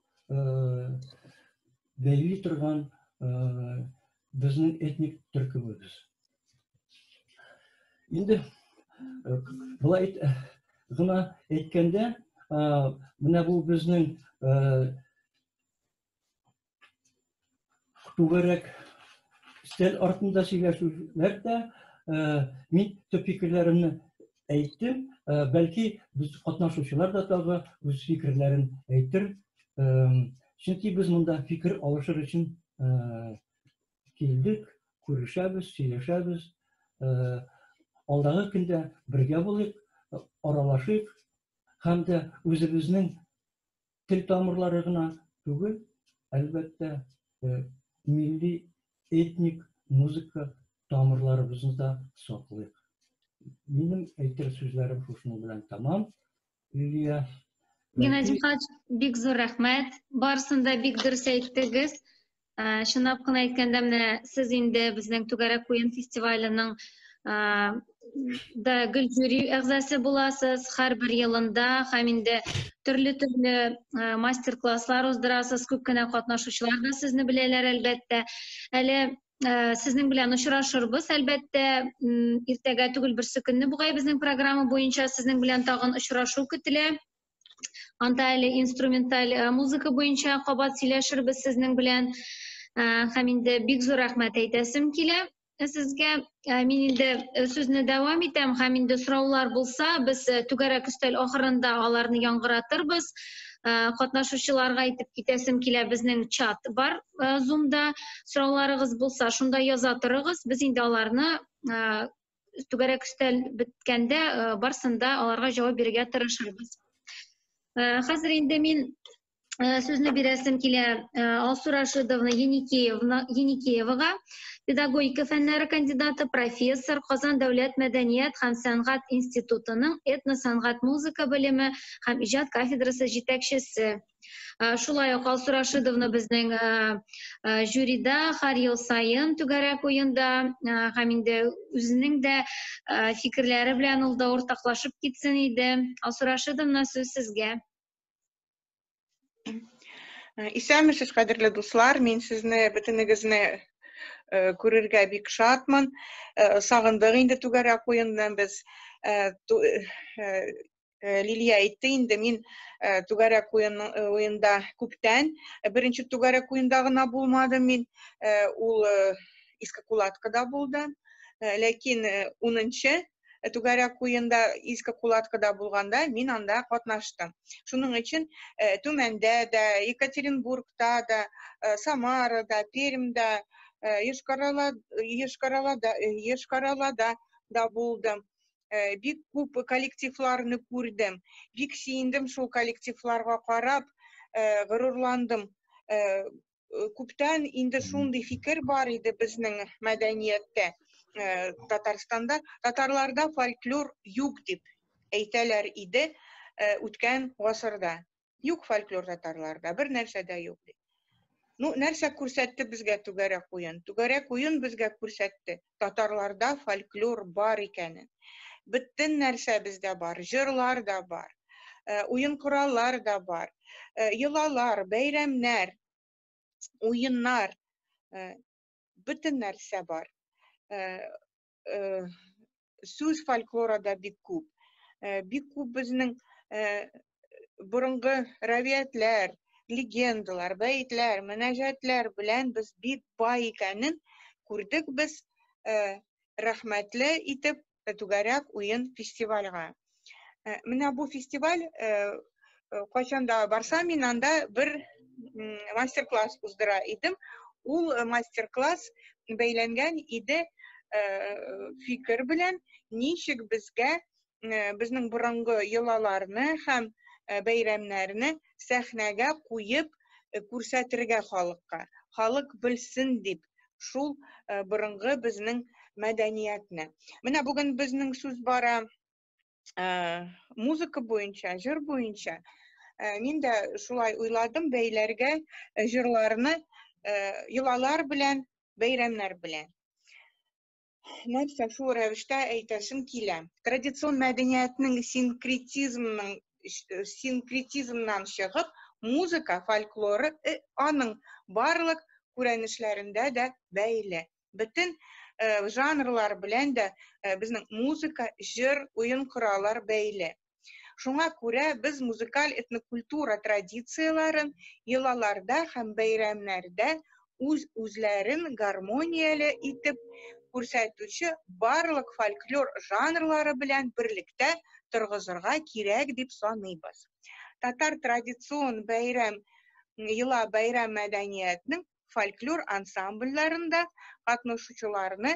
бәйли торган безнең этник төркемебез. Инде болай гына әйткәндә, менә бу безнең түгәрәк өстәл артында сөйләшүләр дә мин төп фикерләремне әйттем. Бәлки без катнашучылар да тагы үз фикерләрен әйтер. Чөнки без монда фикер алышыр өчен килдек, күрешәбез, сөйләшәбез. Алдагы көндә бергә булыйк, аралашыйк һәм дә үзебезнең Тел тамырлары гына түгел, әлбәттә, милли этник музыка тамырларыбызны да саклыйк. Минем әйтер сүзләрем шушының белән тәмам. Лилия. Геннадий Михайлович, бик зур рәхмәт. Барысын да бик дөрес әйттегез. Чынлап кына әйткәндә, менә сез инде безнең Түгәрәк уен фестиваленең да гел жюри әгъзасы буласыз һәрбер елында һәм инде төрле-төрле мастер-класслар уздырасыз, күп кенә катнашучылар да сезне беләләр, әлбәттә. Әле сезнең белән очрашырбыз, әлбәттә, иртәгә түгел, берсе көнне бугай безнең программа буенча сезнең белән тагын очрашу көтелә. Анда әле инструменталь э, музыка буенча кабат сөйләшербез сезнең белән. Э, һәм инде бик зур рәхмәт әйтәсем килә сезгә. Э, мин инде сүзне дәвам итәм һәм инде сораулар булса, без түгәрәк өстәл ахырында аларны яңгыратырбыз. Катнашучыларга әйтеп китәсем килә, безнең чат бар Zoom-да. Сорауларыгыз булса, шунда яза торыгыз. Без инде аларны түгәрәк өстәл беткәндә э, барсын да аларга җавап бирергә тырышырбыз. Э, хәзер инде мин Сүзне бирәсем килә Алсу Рашидовна Еникеевага, педагогика фәннәре кандидаты, профессор, Казан дәүләт мәдәният һәм сәнгать институтының этносәнгать музыка белеме һәм иҗат кафедрасы җитәкчесе. Шулай ук Алсу Рашидовна безнең жюрида һәр ел саен түгәрәк уенда һәм инде үзенең дә фикерләре белән ул да уртаклашып китсен иде. Алсу Рашидовна, сүз сезгә. Исәнмесез, кадерле дуслар. Мин сезне бөтенегезне күрергә бик шатмын. Сагындык инде түгәрәк уеннан без. Лилия әйтте инде, мин түгәрәк уенда күптән, беренче түгәрәк уенда гына булмадым мин. Ул Иске Кулаткада булды. Ләкин 10нчы түгәрәк уенда Иске Кулаткада булганда мин анда катнаштым. Шуның өчен Төмәндә дә, Екатеринбургта да, Самарада, Пермьдә, Йошкар-Олада, Йошкар-Олада да булдым. Бик күп коллективларны күрдем. Бик сөендем шул коллективларга карап, горурландым. Күптән инде шундый фикер бар иде безнең мәдәнияттә, Татарстанда татарларда фольклор юк дип әйтәләр иде үткән гасырда. Юк фольклор татарларда, бер нәрсә дә юк дип. Ну, нәрсә күрсәтте безгә түгәрәк уен? Түгәрәк уен безгә күрсәтте, татарларда фольклор бар икәнен. Бөтен нәрсә бездә бар, җырлар да бар, уен кораллар да бар, йолалар, бәйрәмнәр, уеннар, бөтен нәрсә бар. Сүз фольклоры да бик күп. Бик күп безнең борынгы рәвиятләр, легендалар, бәетләр, мөнәҗәтләр белән без бик бай икәнен күрдек без, рәхмәтле итеп түгәрәк уен фестивальгә. Менә бу фестиваль кайчан да барсам, мин анда бер мастер-класс уздыра идем. Ул мастер-класс бәйләнгән иде фикер белән, ничек безгә безнең борынгы йолаларны һәм бәйрәмнәрне сәхнәгә куеп күрсәтергә халыкка. Халык белсен дип, шул борынгы безнең мәдәниятне. Менә бүген безнең сүз бара музыка буенча, җыр буенча. Мин дә шулай уйладым бәйләргә җырларны йолалар белән, бәйрәмнәр белән. Нәрсә шул рәвештә әйтәсем килә. Традицион мәдәниятнең синкретизмның синкретизмнан чыгып, музыка фольклоры аның барлык күренешләрендә дә бәйле. Бөтен жанрлар белән дә безнең музыка, җыр, уен кораллар бәйле. Шуңа күрә без музыкаль этнокультура традицияләрен йолаларда һәм бәйрәмнәрдә үз-үзләрен гармонияле итеп күрсәтүче барлык фольклор жанрлары белән берлектә торгызырга кирәк дип саныйбыз. Татар традицион бәйрәм йола бәйрәм мәдәниятнең фольклор ансамбльләрендә катнашучыларны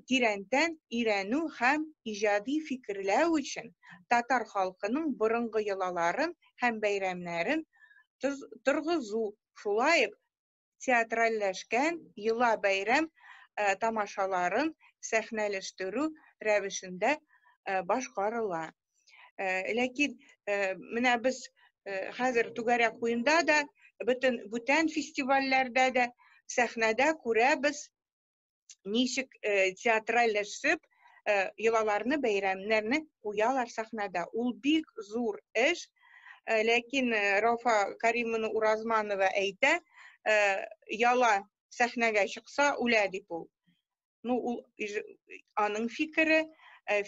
тирәнтән өйрәнү һәм иҗади фикерләү өчен татар халкының борынгы йолаларын һәм бәйрәмнәрен торгызу, шулай ук театральләшкән йола бәйрәм тамашаларын сәхнәләштерү рәвешендә башкарыла. Ләкин менә без хәзер түгәрәк уенда да, бөтен бүтән фестивальләрдә дә сәхнәдә күрәбез, ничек театральләшеп йолаларны, бәйрәмнәрне куялар сәхнәдә. Ул бик зур эш, ләкин Рафа Каримовна Уразманова әйтә, яла сәхнәгә чыкса үлә дип ул. Ну, ул аның фикере,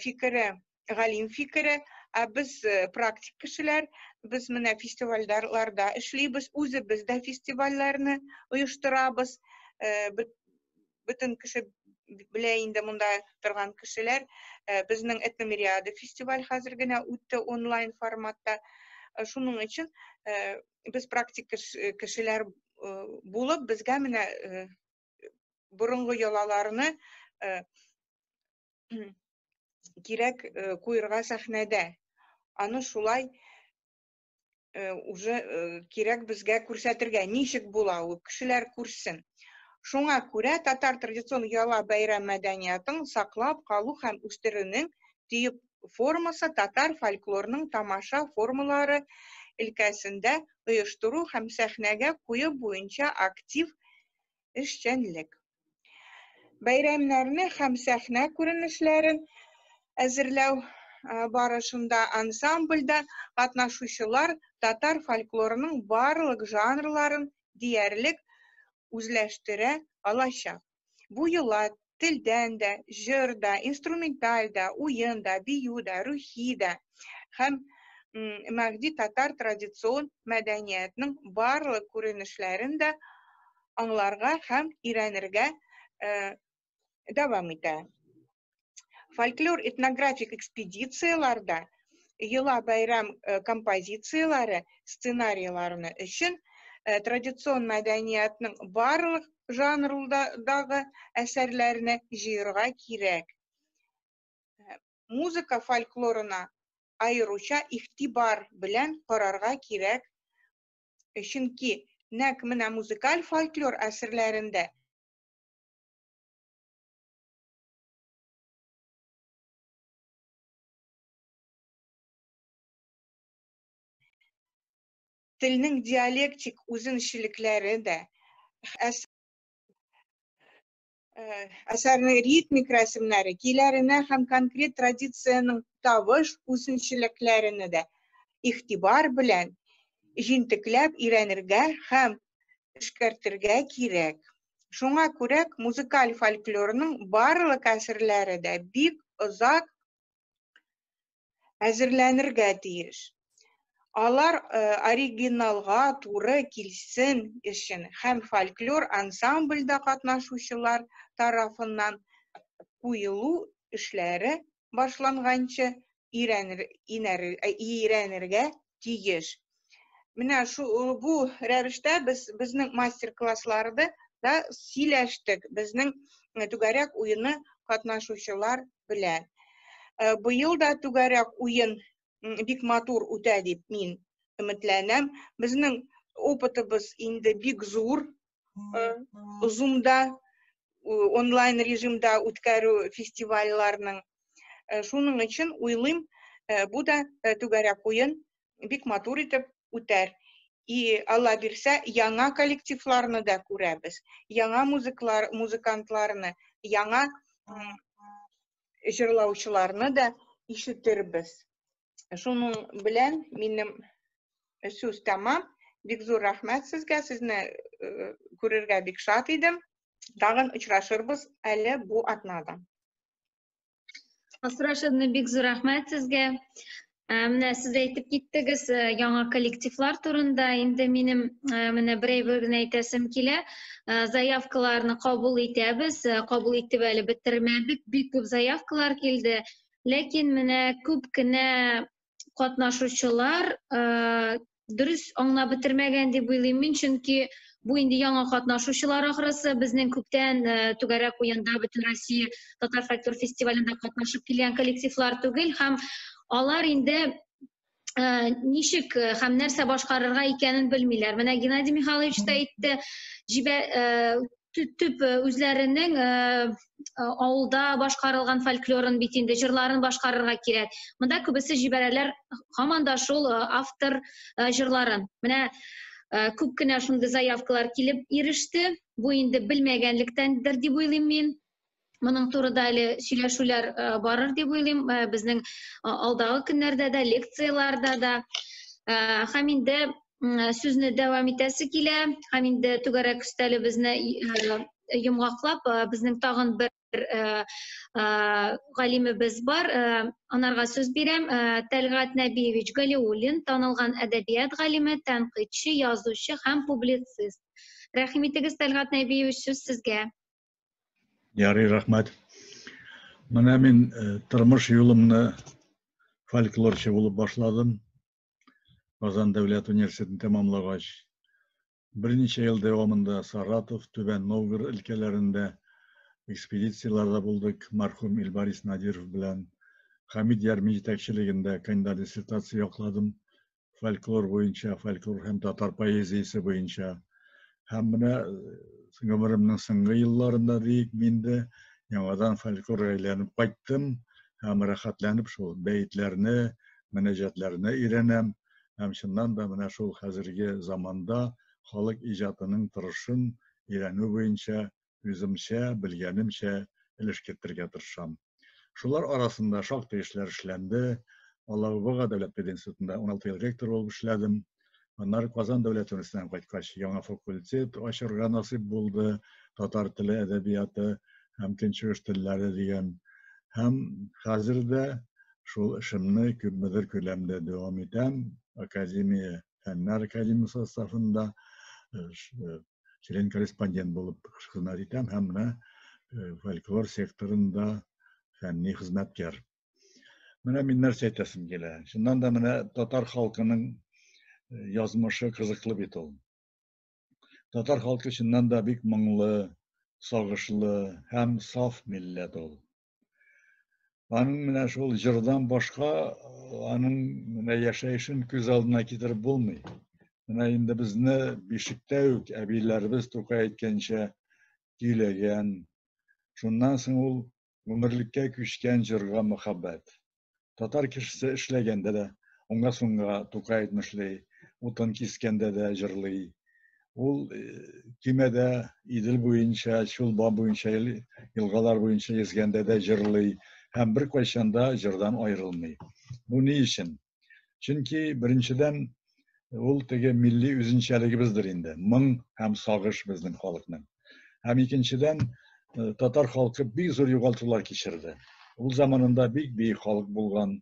фикере галим фикере, ә без практик кешеләр, без менә фестивальләрдә эшлибез, үзебез дә фестивальләрне оештырабыз. Бөтен кеше белә инде монда торган кешеләр, безнең Этномириада фестиваль хәзер генә үтте онлайн форматта. Шуның өчен без практик кешеләр булып, безгә менә борынгы йолаларны кирәк куерга сәхнәдә. Аны шулай Уже кирәк безгә күрсәтергә, ничек була ул, кешеләр күрсен. Шуңа күрә татар традицион йола бәйрәм мәдәниятын саклап калу һәм үстерүнең төп формасы татар фольклорының тамаша формалары өлкәсендә оештыру һәм сәхнәгә кую буенча актив эшчәнлек. Бәйрәмнәрне һәм сәхнә күренешләрен әзерләү барышында ансамбльдә катнашучылар татар фольклорының барлык жанрларын диярлек үзләштерә алачак. Бу йола телдән дә, җыр да, инструменталь да, уен да, бию дә, рухи дә һәм мәгъди татар традицион мәдәниятның барлык күренешләрен дә аңларга һәм өйрәнергә дәвам итә. Фольклор этнографик экспедицияләрдә йола бәйрәм композицияләре сценарийларны өчен традицион мәдәниятның барлык жанрлардагы әсәрләрне җыярга кирәк. Музыка фольклорына аеруча игътибар белән карарга кирәк, чөнки нәкъ менә музыкаль фольклор әсәрләрендә телнең диалектик үзенчәлекләре дә, әсәрнең ритмик рәсемнәре, көйләренә һәм конкрет традициянең тавыш үзенчәлекләренә дә игътибар белән җентекләп өйрәнергә һәм эшкәртергә кирәк. Шуңа күрә музыкаль фольклорның барлык әсәрләре дә бик озак әзерләнергә тиеш. Алар оригиналга туры килсен өчен һәм фольклор ансамбльдә катнашучылар тарафыннан куелу эшләре башланганчы өйрәнергә тиеш. Менә шу бу рәвештә без безнең мастер-классларда да сөйләштек безнең түгәрәк уены катнашучылар белән. Быел да түгәрәк уен бик матур үтә дип мин өметләнәм. Безнең опытыбыз инде бик зур. Zoom-да, онлайн режимда үткәрү фестивальләрнең. Шуның өчен уйлыйм, бу да түгәрәк уен бик матур итеп үтәр. И Алла бирсә, яңа коллективларны да күрәбез, яңа музыклар, музыкантларны, яңа җырлаучыларны да ишетербез. Шуның белән минем сүз тәмам. Бик зур рәхмәт сезгә, сезне күрергә бик шат идем. Тагын очрашырбыз әле бу атнада. Алсу Рашидовна, бик зур рәхмәт сезгә. Менә сез әйтеп киттегез яңа коллективлар турында. Инде минем менә бер әйбер генә әйтәсем килә. Заявкаларны кабул итәбез. Кабул итеп әле бетермәдек. Бик күп заявкалар килде. Ләкин менә күп кенә катнашучылар дөрес аңлап бетермәгән дип уйлыйм мин, чөнки бу инде яңа катнашучылар ахрысы, безнең күптән түгәрәк уенда бөтен Россия татар фольклор фестивалендә катнашып килгән коллективлар түгел, һәм алар инде ничек һәм нәрсә башкарырга икәнен белмиләр. Менә Геннадий Михайлович та әйтте, төп үзләренең авылда башкарылган фольклорын бит инде җырларын башкарырга кирәк. Монда күбесе җибәрәләр һаман да шул автор җырларын. Менә күп кенә шундый заявкалар килеп иреште. Бу инде белмәгәнлектәндер дип уйлыйм мин. Моның турыда әле сөйләшүләр барыр дип уйлыйм. Безнең алдагы көннәрдә дә, лекцияләрдә дә. Һәм инде сүзне дәвам итәсе килә. Һәм инде түгәрәк өстәлебезне йомгаклап, безнең тагын бер галимебез бар. Анарга сүз бирәм. Тәлгать Нәбиевич Галиуллин, танылган әдәбият галиме, тәнкыйтьче, язучы һәм публицист. Рәхим итегез, Тәлгать Нәбиевич, сүз сезгә. Ярый, рәхмәт. Менә мин тормыш юлымны фольклорчы булып башладым. Казан дәүләт университетын тәмамлагач, берничә ел дәвамында Саратов, Түбән Новгород өлкәләрендә экспедицияләрдә булдык. Мәрхүм Илбарис Надиров белән Хәмид Ярми җитәкчелегендә кандидат диссертация якладым. Фольклор буенча, фольклор һәм татар поэзиясе буенча. Һәм менә гомеремнең соңгы елларында диик, мин дә яңадан фольклорга әйләнеп кайттым һәм рәхәтләнеп шул бәетләрне, мөнәҗәтләрне өйрәнәм. Һәм чыннан да менә шул хәзерге заманда халык иҗатының торышын өйрәнү буенча үземчә, белгәнемчә өлеш кертергә тырышам. Шулар арасында шактый эшләр эшләнде. Алабуга дәүләт пединститутында 16 ел ректор булып эшләдем. Аннары Казан дәүләт университетыннан кайткач, яңа факультет ачырга насыйп булды. Татар теле, әдәбияты һәм көнчыгыш телләре дигән. Һәм хәзер дә шул эшемне күпмедер күләмдә дәвам итәм. Академия, Фәннәр академиясе составында член-корреспондент булып хезмәт итәм һәм менә фольклор секторында фәнни хезмәткәр. Менә мин нәрсә әйтәсем килә. Чыннан да менә татар халкының язмышы кызыклы бит ул. Татар халкы чыннан да бик моңлы, сагышлы һәм саф милләт ул. Аның менә шул җырдан башка аның менә яшәешен күз алдына китереп булмый. Менә инде безне бишектә үк әбиләребез Тукай әйткәнчә көйләгән. Шуннан соң ул гомерлеккә күчкән җырга мәхәббәт. Татар кешесе эшләгәндә дә, уңга-сулга Тукай әйтмешли, утын кискәндә дә җырлый. Ул көймәдә Идел буенча, Чулпан буенча, елгалар буенча йөзгәндә дә җырлый һәм беркайчан да җырдан аерылмый. Бу ни өчен? Чөнки, беренчедән, ул теге милли үзенчәлегебездер инде, моң һәм сагыш безнең халыкның. Һәм икенчедән, татар халкы бик зур югалтулар кичерде. Ул заманында бик бөек халык булган,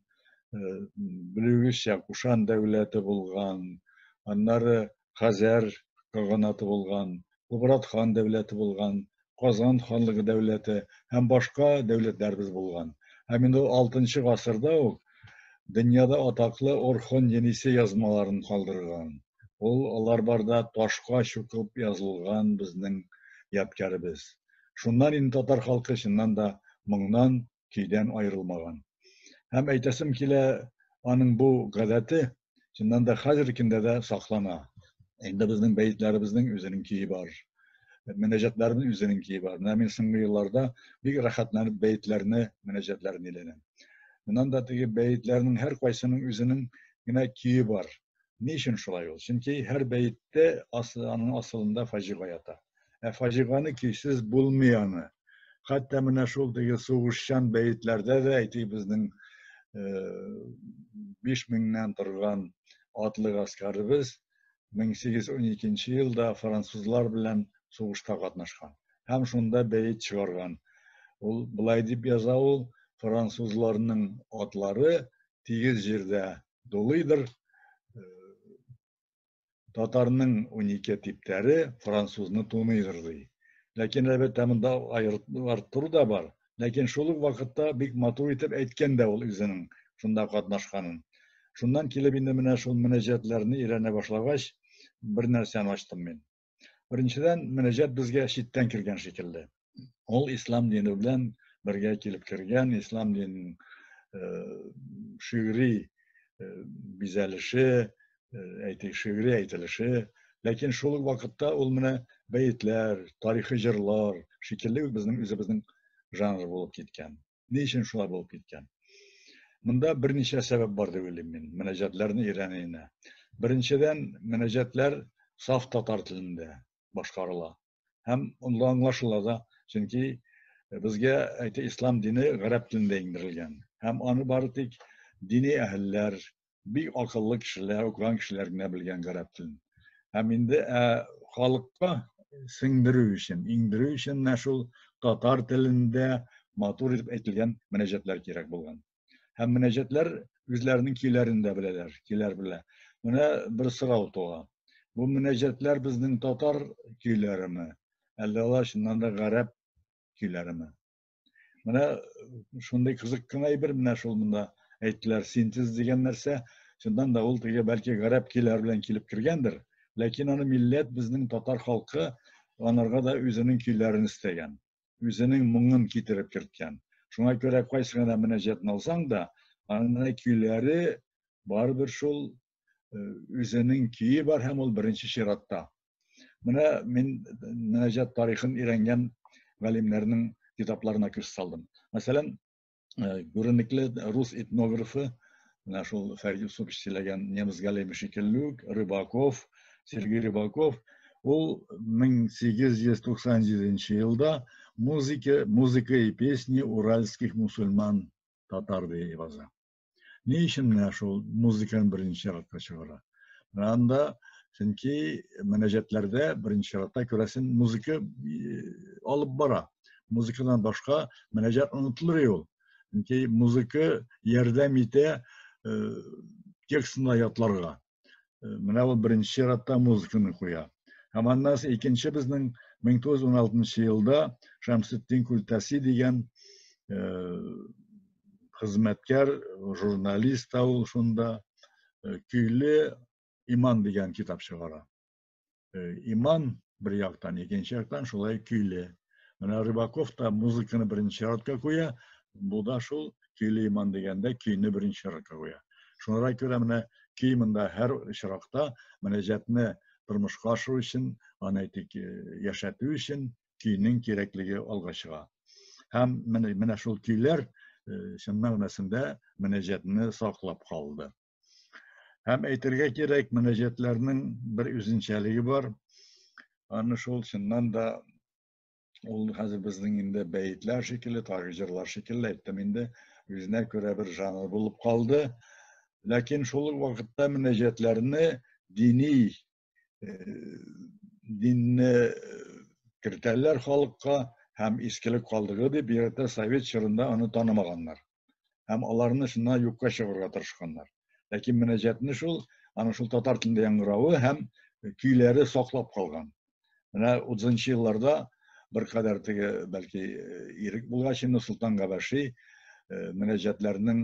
белүегезчә, Кушан дәүләте булган, аннары Хәзәр каганаты булган, Кубрат хан дәүләте булган, Казан ханлыгы дәүләте һәм башка дәүләтләребез булган. Һәм инде 6 гасырда ук дөньяда атаклы Орхон Енисей язмаларын калдырган. Ул алар барда ташка чукып язылган безнең ядкәребез. Шуннан инде татар халкы чыннан да моңнан, көйдән аерылмаган. Һәм әйтәсем килә, аның бу гадәте чыннан да хәзерге көндә дә саклана. Инде безнең бәетләребезнең үзенең көе бар. Мөнәҗәтләрнең үзенең көе бар. Менә мин соңгы елларда бик рәхәтләнеп бәетләрне, мөнәҗәтләрне өйрәнәм. Моннан да теге бәетләрнең һәркайсының үзенең генә көе бар. Ни өчен шулай ул? Чөнки һәр бәеттә аның асылында фаҗига ята. Ә фаҗиганы көйсез булмый аны. Хәтта менә шул теге сугышчан бәетләрдә дә, әйтик, безнең 5000-нән торган атлы гаскәребез 1812 елда французлар белән сугышта катнашкан. Һәм шунда бәет чыгарган. Ул былай дип яза ул, французларның атлары тигез җирдә дулыйдыр, татарның 12 типтәре французны туныйдыр ди. Ләкин әлбәттә монда арттыру да бар. Ләкин шул ук вакытта бик матур итеп әйткән дә ул үзенең шунда катнашканын. Шуннан килеп инде менә шул мөнәҗәтләрне өйрәнә башлагач, бер нәрсәне ачтым мин. Беренчедән, мөнәҗәт безгә читтән кергән шикелле. Ул ислам дине белән бергә килеп кергән, ислам диненең шигъри бизәлеше, әйтик, шигъри әйтелеше, ләкин шул ук вакытта ул менә бәетләр, тарихи җырлар шикелле үк безнең үзебезнең жанр булып киткән. Ни өчен шулай булып киткән? Монда берничә сәбәп бар дип уйлыйм мин, мөнәҗәтләрне өйрәнүенә. Беренчедән, мөнәҗәтләр саф татар телендә башкарыла. Һәм аңлашыла да, чөнки безгә әйтә ислам дине гарәп телендә иңдерелгән. Һәм аны бары тик дини әһелләр, бик акыллы кешеләр, укыган кешеләр генә белгән гарәп телен. Һәм инде ә, халыкка сеңдерү өчен, иңдерү өчен менә шул татар телендә матур итеп әйтелгән мөнәҗәтләр кирәк булган. Һәм мөнәҗәтләр үзләренең көйләрен дә беләләр, көйләр белә. Менә бер сорау туа. Бу мөнәҗәтләр безнең татар көйләреме? Әллә алар чыннан да гарәп көйләреме? Менә шундый кызык кына әйбер, менә шул монда әйттеләр, синтез дигән нәрсә. Чыннан да ул теге бәлки гарәп көйләре белән килеп кергәндер, ләкин аны милләт, безнең татар халкы анарга да үзенең көйләрен өстәгән, үзенең моңын китереп керткән. Шуңа күрә кайсы гына мөнәҗәтне алсаң да, аның көйләре барыбер шул. үзенең көе бар һәм ул беренче чиратта. Менә мин мөнәҗәт тарихын өйрәнгән галимнәрнең китапларына күз салдым. Мәсәлән, күренекле рус этнографы, менә шул Фәрит Юсупович сөйләгән немец галиме шикелле үк, Рыбаков, Сергей Рыбаков, ул 1897 елда музыка, музыка и песни уральских мусульман татар дип яза. Ни өчен менә шул музыканы беренче чиратка чыгара? Менә анда, чөнки мөнәҗәтләрдә беренче чиратта күрәсен музыка алып бара. Музыкадан башка мөнәҗәт онытылыр ул. Чөнки музыка ярдәм итә текстны ятларга. Менә ул беренче чиратта музыканы куя. Һәм аннан соң икенче безнең 1916 елда Шәмсетдин Күлтәси дигән хезмәткәр, журналист та ул шунда Көйле иман дигән китап чыгара. Иман бер яктан, икенче яктан шулай көйле. Менә Рыбаков та музыканы беренче чиратка куя, бу да шул көйле иман дигәндә көйне беренче чиратка куя. Шуңа күрә менә көй монда һәр очракта мөнәҗәтне тормышка ашыру өчен, аны әйтик, яшәтү өчен көйнең кирәклеге алга чыга. Һәм менә шул көйләр чын мәгънәсендә мөнәҗәтне саклап калды. Һәм әйтергә кирәк, мөнәҗәтләрнең бер үзенчәлеге бар. Аны шул чыннан да ул хәзер безнең инде бәетләр шикелле, тагы җырлар шикелле әйттем инде, үзенә күрә бер жанр булып калды. Ләкин шул ук вакытта мөнәҗәтләрне дини динне кертәләр халыкка һәм искелек калдыгы дип, бигрәк тә совет чорында аны танымаганнар. Һәм аларны шуннан юкка чыгарырга тырышканнар. Ләкин мөнәҗәтне шул, аның шул татар телендә яңгыравы һәм көйләре саклап калган. Менә 30 елларда беркадәр теге бәлки ирек булгач инде Солтан Габәши мөнәҗәтләрнең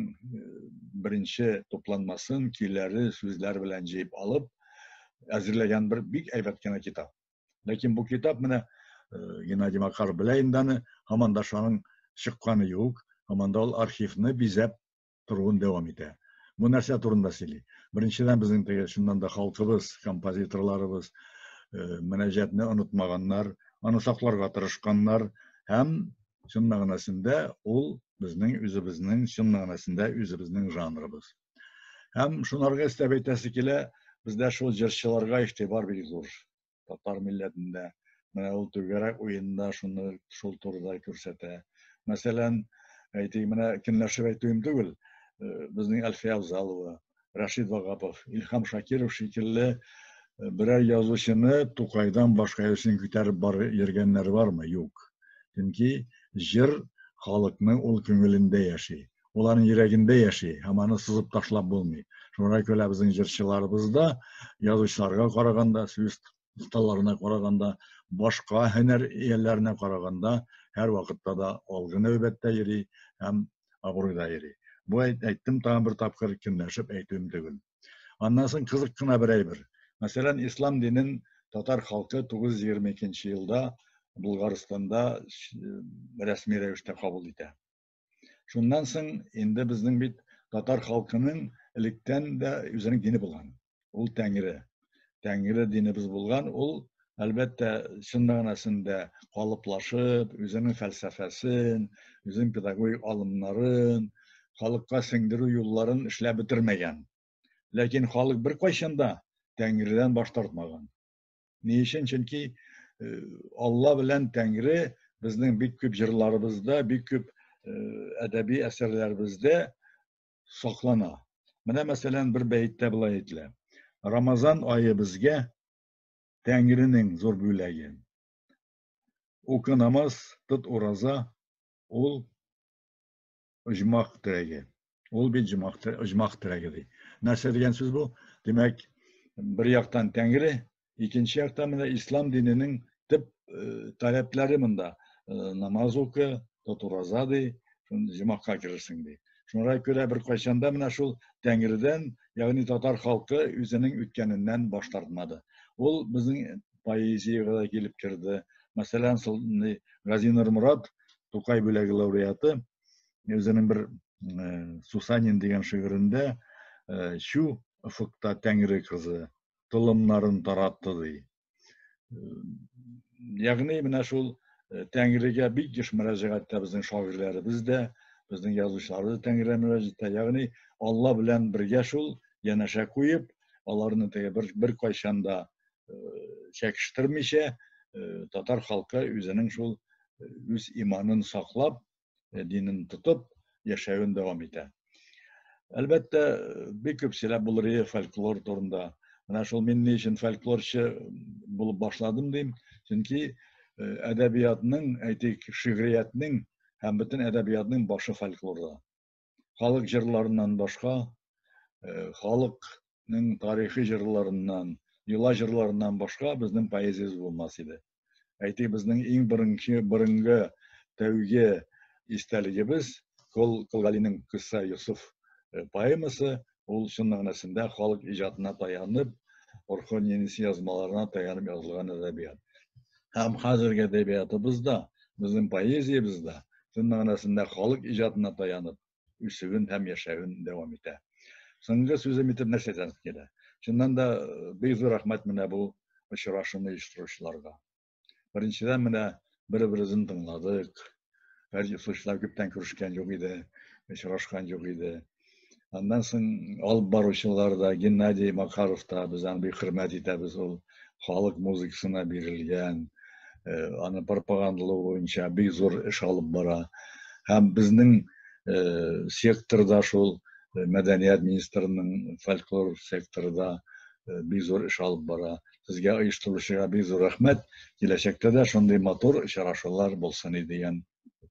беренче тупланмасын көйләре, сүзләр белән җыеп алып әзерләгән бер бик әйбәт кенә китап. Ләкин бу китап менә Геннадий Макаров белә инде аны, һаман да шуның чыкканы юк, һаман да ул архивны бизәп торуын дәвам итә. Бу нәрсә турында сөйли? Беренчедән, безнең теге чыннан да халкыбыз, композиторларыбыз мөнәҗәтне онытмаганнар, аны сакларга тырышканнар һәм чын мәгънәсендә ул безнең үзебезнең чын мәгънәсендә үзебезнең жанрыбыз. Һәм шунарга өстәп әйтәсе килә, бездә шул җырчыларга игътибар бик зур. Татар милләтендә. Менә ул түгәрәк уенда шуны шул турыда күрсәтә. Мәсәлән, әйтик, менә көнләшеп әйтүем түгел, безнең Әлфия Авзалова, Рәшид Вагапов, Илһам Шакиров шикелле берәр язучыны Тукайдан башка язучыны күтәреп бар йөргәннәр бармы? Юк. Чөнки җыр халыкның ул күңелендә яши. Ул аның йөрәгендә яши һәм аны сызып ташлап булмый. Шуңа күрә безнең җырчыларыбыз да язучыларга караганда, сүз осталарына караганда, башка һөнәр ияләренә караганда һәр вакытта да алгы нәүбәттә йөри һәм абруйда йөри. Бу әйттем тагын бер тапкыр көнләшеп әйтүем түгел. Аннан соң кызык кына бер әйбер. Мәсәлән, ислам динен татар халкы 922 елда Булгарстанда рәсми рәвештә кабул итә. Шуннан соң инде безнең бит татар халкының электән дә үзенең дине булган. Ул Тәңре. Тәңре динебез булган, ул әлбәттә чын мәгънәсендә калыплашып, үзенең фәлсәфәсен, үзенең педагогик алымнарын, халыкка сеңдерү юлларын эшләп бетермәгән. Ләкин халык беркайчан да Тәңредән баш тартмаган. Ни өчен? Чөнки Алла белән Тәңре безнең бик күп җырларыбызда, бик күп әдәби әсәрләребездә саклана. Менә мәсәлән, бер бәеттә болай әйтелә. Рамазан ае безгә Тәңренең зур бүләге. Укы намаз, тот ураза, ул оҗмах терәге. Ул бит оҗмах терәге ди. Нәрсә дигән сүз бу? Димәк, бер яктан Тәңре, икенче яктан менә ислам диненең төп таләпләре монда. Намаз укы, тот ураза ди, җомахка керерсең ди. Шуңа күрә бер кайчан да менә шул Тәңредән, ягъни татар халкы үзенең үткәненнән баш тартмады. Ул безнең поэзиягә дә килеп керде. Мәсәлән, Гази Нурморат, Тукай бүләге лауреаты, үзенең бер Сусанин дигән шигырендә чү Офыкта Тәңре кызы толымнарын таратты ди. Ягъни менә шул Тәңрегә бик еш мөрәҗәгать итә безнең шагыйрьләребез дә, безнең язучыларыбыз да Тәңрегә мөрәҗәгать итә. Ягъни Алла белән бергә шул янәшә куеп, аларны теге бер беркайчан да чәкештермичә, татар халкы үзенең шул үз иманын саклап, динен тотып яшәвен дәвам итә. Әлбәттә, бик күп сөйләп булыр иде фольклор турында. Менә шул мин ни өчен фольклорчы булып башладым дим. Чөнки әдәбиятның, әйтик, шигъриятнең һәм бөтен әдәбиятның башы фольклорда. Халык җырларыннан башка, халыкның тарихи җырларыннан, йола җырларыннан башка безнең поэзиябез булмас иде. Әйтик, безнең иң беренче, борынгы тәүге истәлегебез Кол Галинең Кысса Йосыф поэмасы, ул чын мәгънәсендә халык иҗатына таянып, Орхон Енисей язмаларына таянып язылган әдәбият. Һәм хәзерге әдәбиятыбыз да, безнең поэзиябез дә чын мәгънәсендә халык иҗатына таянып үсүен һәм яшәвен дәвам итә. Соңгы сүзем итеп нәрсә әйтәсем килә? Чыннан да бик зур рәхмәт менә бу очрашуны оештыручыларга. Беренчедән менә бер-беребезне тыңладык. Фәрит күптән күрешкән юк иде, очрашкан юк иде. Аннан соң алып баручылар да, Геннадий Макаров та, без аны бик хөрмәт итәбез, ул халык музыкасына бирелгән, аны пропагандалау буенча бик зур эш алып бара. Һәм безнең секторда шул мәдәният министрының фольклор секторы да бик зур эш алып бара. Сезгә оештыручыга бик зур рәхмәт. Киләчәктә дә шундый матур очрашулар булсын иде дигән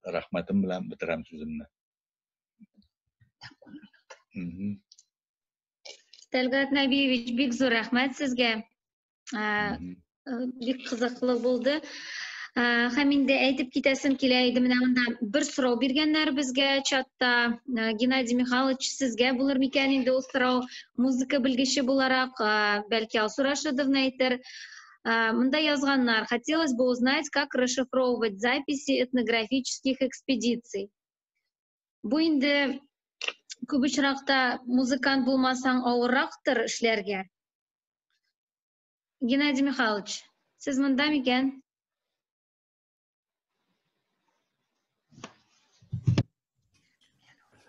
рәхмәтем белән бетерәм сүземне. Тәлгать Нәбиевич, бик зур рәхмәт сезгә. Бик кызыклы булды. Һәм инде әйтеп китәсем килә иде, менә монда бер сорау биргәннәр безгә чатта. Геннадий Михайлович, сезгә булыр микән инде ул сорау? Музыка белгече буларак, бәлки Алсу Рашидовна әйтер. Монда язганнар: хотелось бы узнать, как расшифровывать записи этнографических экспедиций. Бу инде күп очракта музыкант булмасаң авыррактыр эшләргә. Геннадий Михайлович, сез монда микән?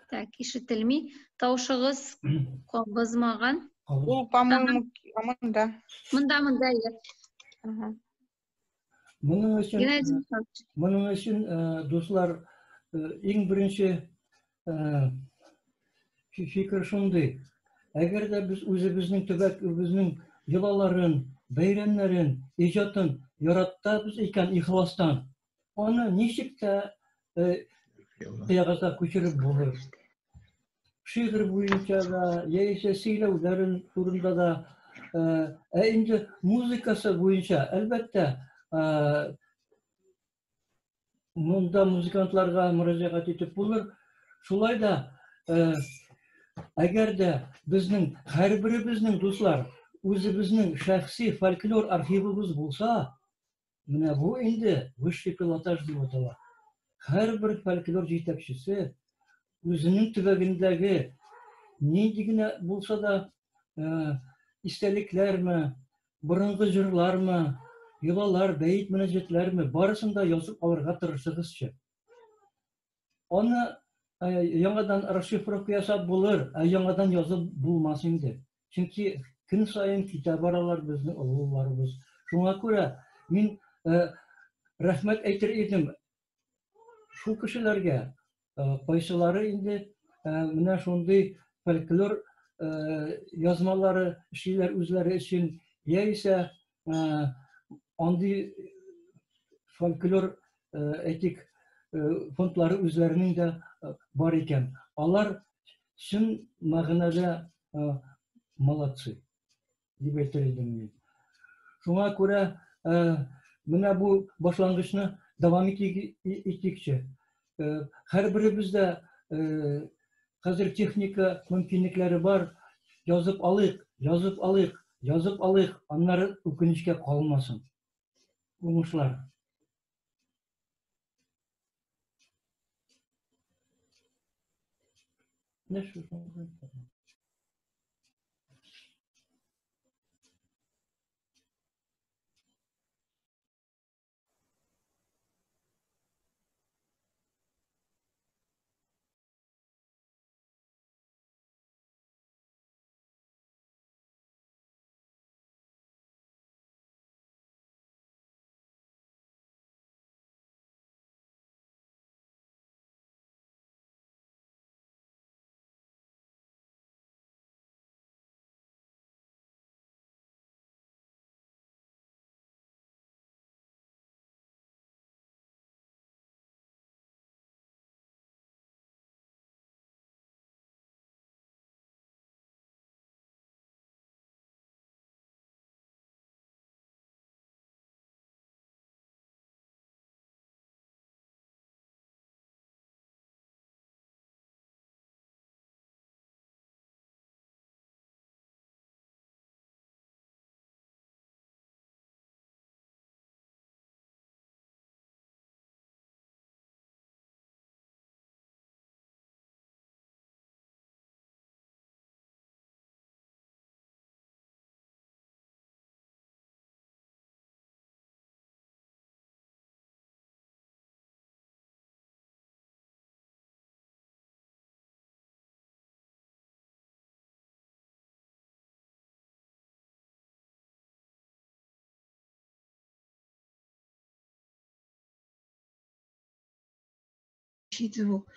Так, ишетелми. Тавышыгыз кабызмаган. Ул, по-моему, монда. Монда, монда, иә. Ага. Моның өчен, моның өчен, дуслар, иң беренче фикер шундый. Әгәр дә без үзебезнең төбәкебезнең йолаларын, бәйрәмнәрен, иҗатын яратабыз икән ихластан, аны ничек тә кыягазга күчереп булыр. Шигырь буенча да, яисә сөйләүләрен турында да, ә инде музыкасы буенча, әлбәттә, монда музыкантларга мөрәҗәгать итеп булыр. Шулай да, әгәр дә безнең һәрберебезнең, дуслар, үзебезнең шәхси фольклор архивыбыз булса, менә бу инде высший пилотаж дип атала. Һәрбер фольклор җитәкчесе үзенең төбәгендәге нинди генә булса да истәлекләрме, борынгы җырлармы, йолалар, бәет мөнәҗәтләрме, барысын да язып алырга тырышыгызчы. Аны яңадан расшифровка ясап булыр, ә яңадан язып булмас инде. Чөнки көн саен китә баралар безнең олыларыбыз. Шуңа күрә мин рәхмәт әйтер идем шул кешеләргә, кайсылары инде менә шундый фольклор язмалары эшлиләр үзләре өчен, яисә андый фольклор, әйтик, фондлары үзләренең дә бар икән. Алар чын мәгънәдә молодцы дип әйтер идем мин. Шуңа күрә менә бу башлангычны дәвам итикче. Һәрберебездә хәзер техника мөмкинлекләре бар. Язып алыйк, язып алыйк, язып алыйк, аннары үкенечкә калмасын. Уңышлар. Отключить звук.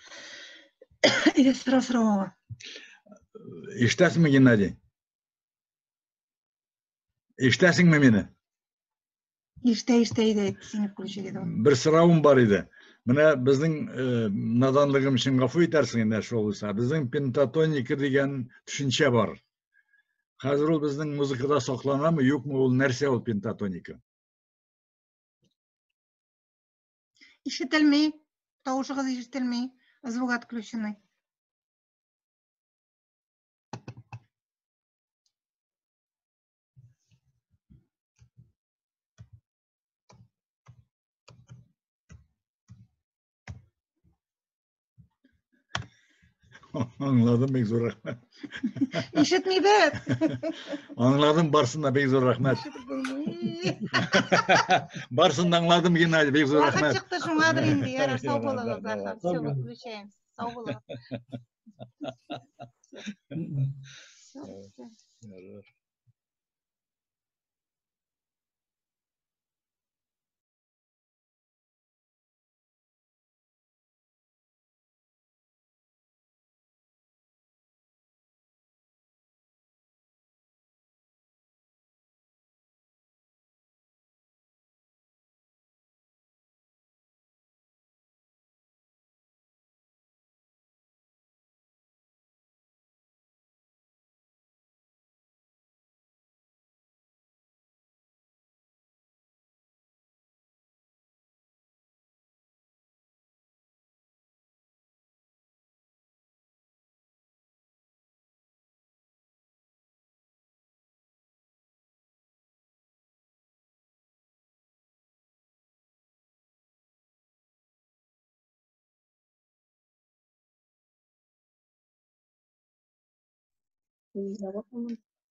Или сразу аңа. Ишетәсеңме, Геннадий? Ишетәсеңме мине? Ишетә, ишетә иде, сине включить иде. Бер соравым бар иде. Менә безнең наданлыгым өчен гафу итәрсең инде шул булса. Безнең пентатоника дигән төшенчә бар. Хәзер ул безнең музыкада сакланамы, юкмы, ул нәрсә ул пентатоника? Ишетелми, тавышыгыз ишетелми, звук отключенный. Аңладым, бик зур рәхмәт. Ишетмибез. Аңладым, барсын да бик зур рәхмәт. Ишетеп булмый. Барсын да аңладым, Геннадий, бик зур Вакыт рәхмәт. чыкты шуңадыр инде. Ярар, сау булыгыз. Ярар, Все, выключаем. Сау булыгыз. Всё, всё. Ярар.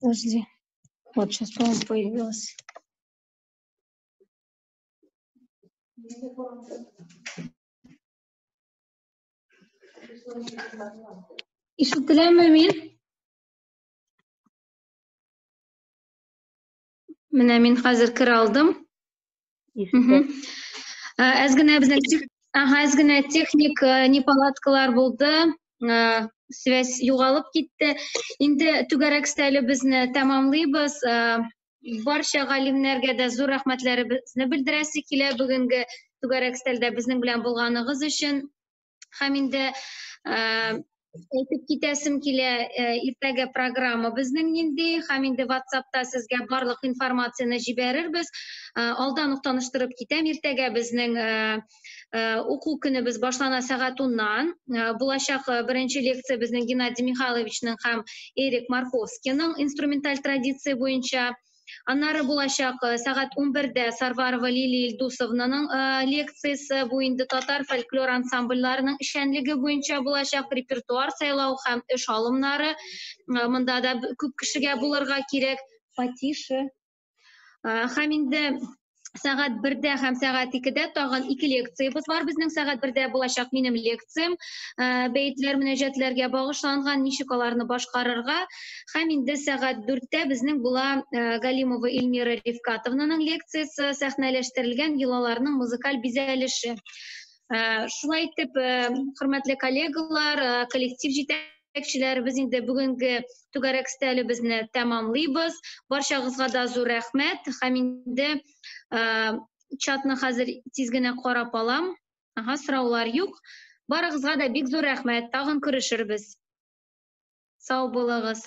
Подожди. Вот сейчас, по-моему, появилась. Ишетеләме мин? Менә мин хәзер керә алдым. Әз генә безнең ага, әз генә техник неполадкалар булды. Связь югалып китте. Инде түгәрәк өстәлебезне тәмамлыйбыз. Барча галимнәргә дә зур рәхмәтләребезне белдерәсе килә бүгенге түгәрәк өстәлдә безнең белән булганыгыз өчен. Һәм инде әйтеп китәсем килә, иртәгә программа безнең нинди, һәм инде WhatsApp-та сезгә барлык информацияне җибәрербез. Алдан ук таныштырып китәм, иртәгә безнең уку көнебез башлана сәгать 10-нан. Булачак беренче лекция безнең Геннадий Михайловичның һәм Эрик Марковскийның инструменталь традиция буенча. Аннары булачак сәгать 11-дә Сарварова Лилия Илдусовнаның лекциясе, бу инде татар фольклор ансамбльләренең эшчәнлеге буенча булачак репертуар сайлау һәм эш алымнары. Монда да күп кешегә булырга кирәк. Потише. Һәм инде сәгать 1-дә һәм сәгать 2-дә тагын ике лекциябез бар. Безнең сәгать 1-дә булачак минем лекциям, бәетләр, мөнәҗәтләргә багышланган, ничек аларны башкарырга. Һәм инде сәгать 4-тә безнең була Галимова Эльмира Рифкатовнаның лекциясе, сәхнәләштерелгән йолаларның музыкаль бизәлеше. Шулай итеп, хөрмәтле коллегалар, коллектив җитәкчеләре, без инде бүгенге түгәрәк өстәлебезне тәмамлыйбыз. Барчагызга да зур рәхмәт. Һәм инде чатны хәзер тиз генә карап алам. Ага, сораулар юк. Барыгызга да бик зур рәхмәт. Тагын күрешербез. Сау булыгыз.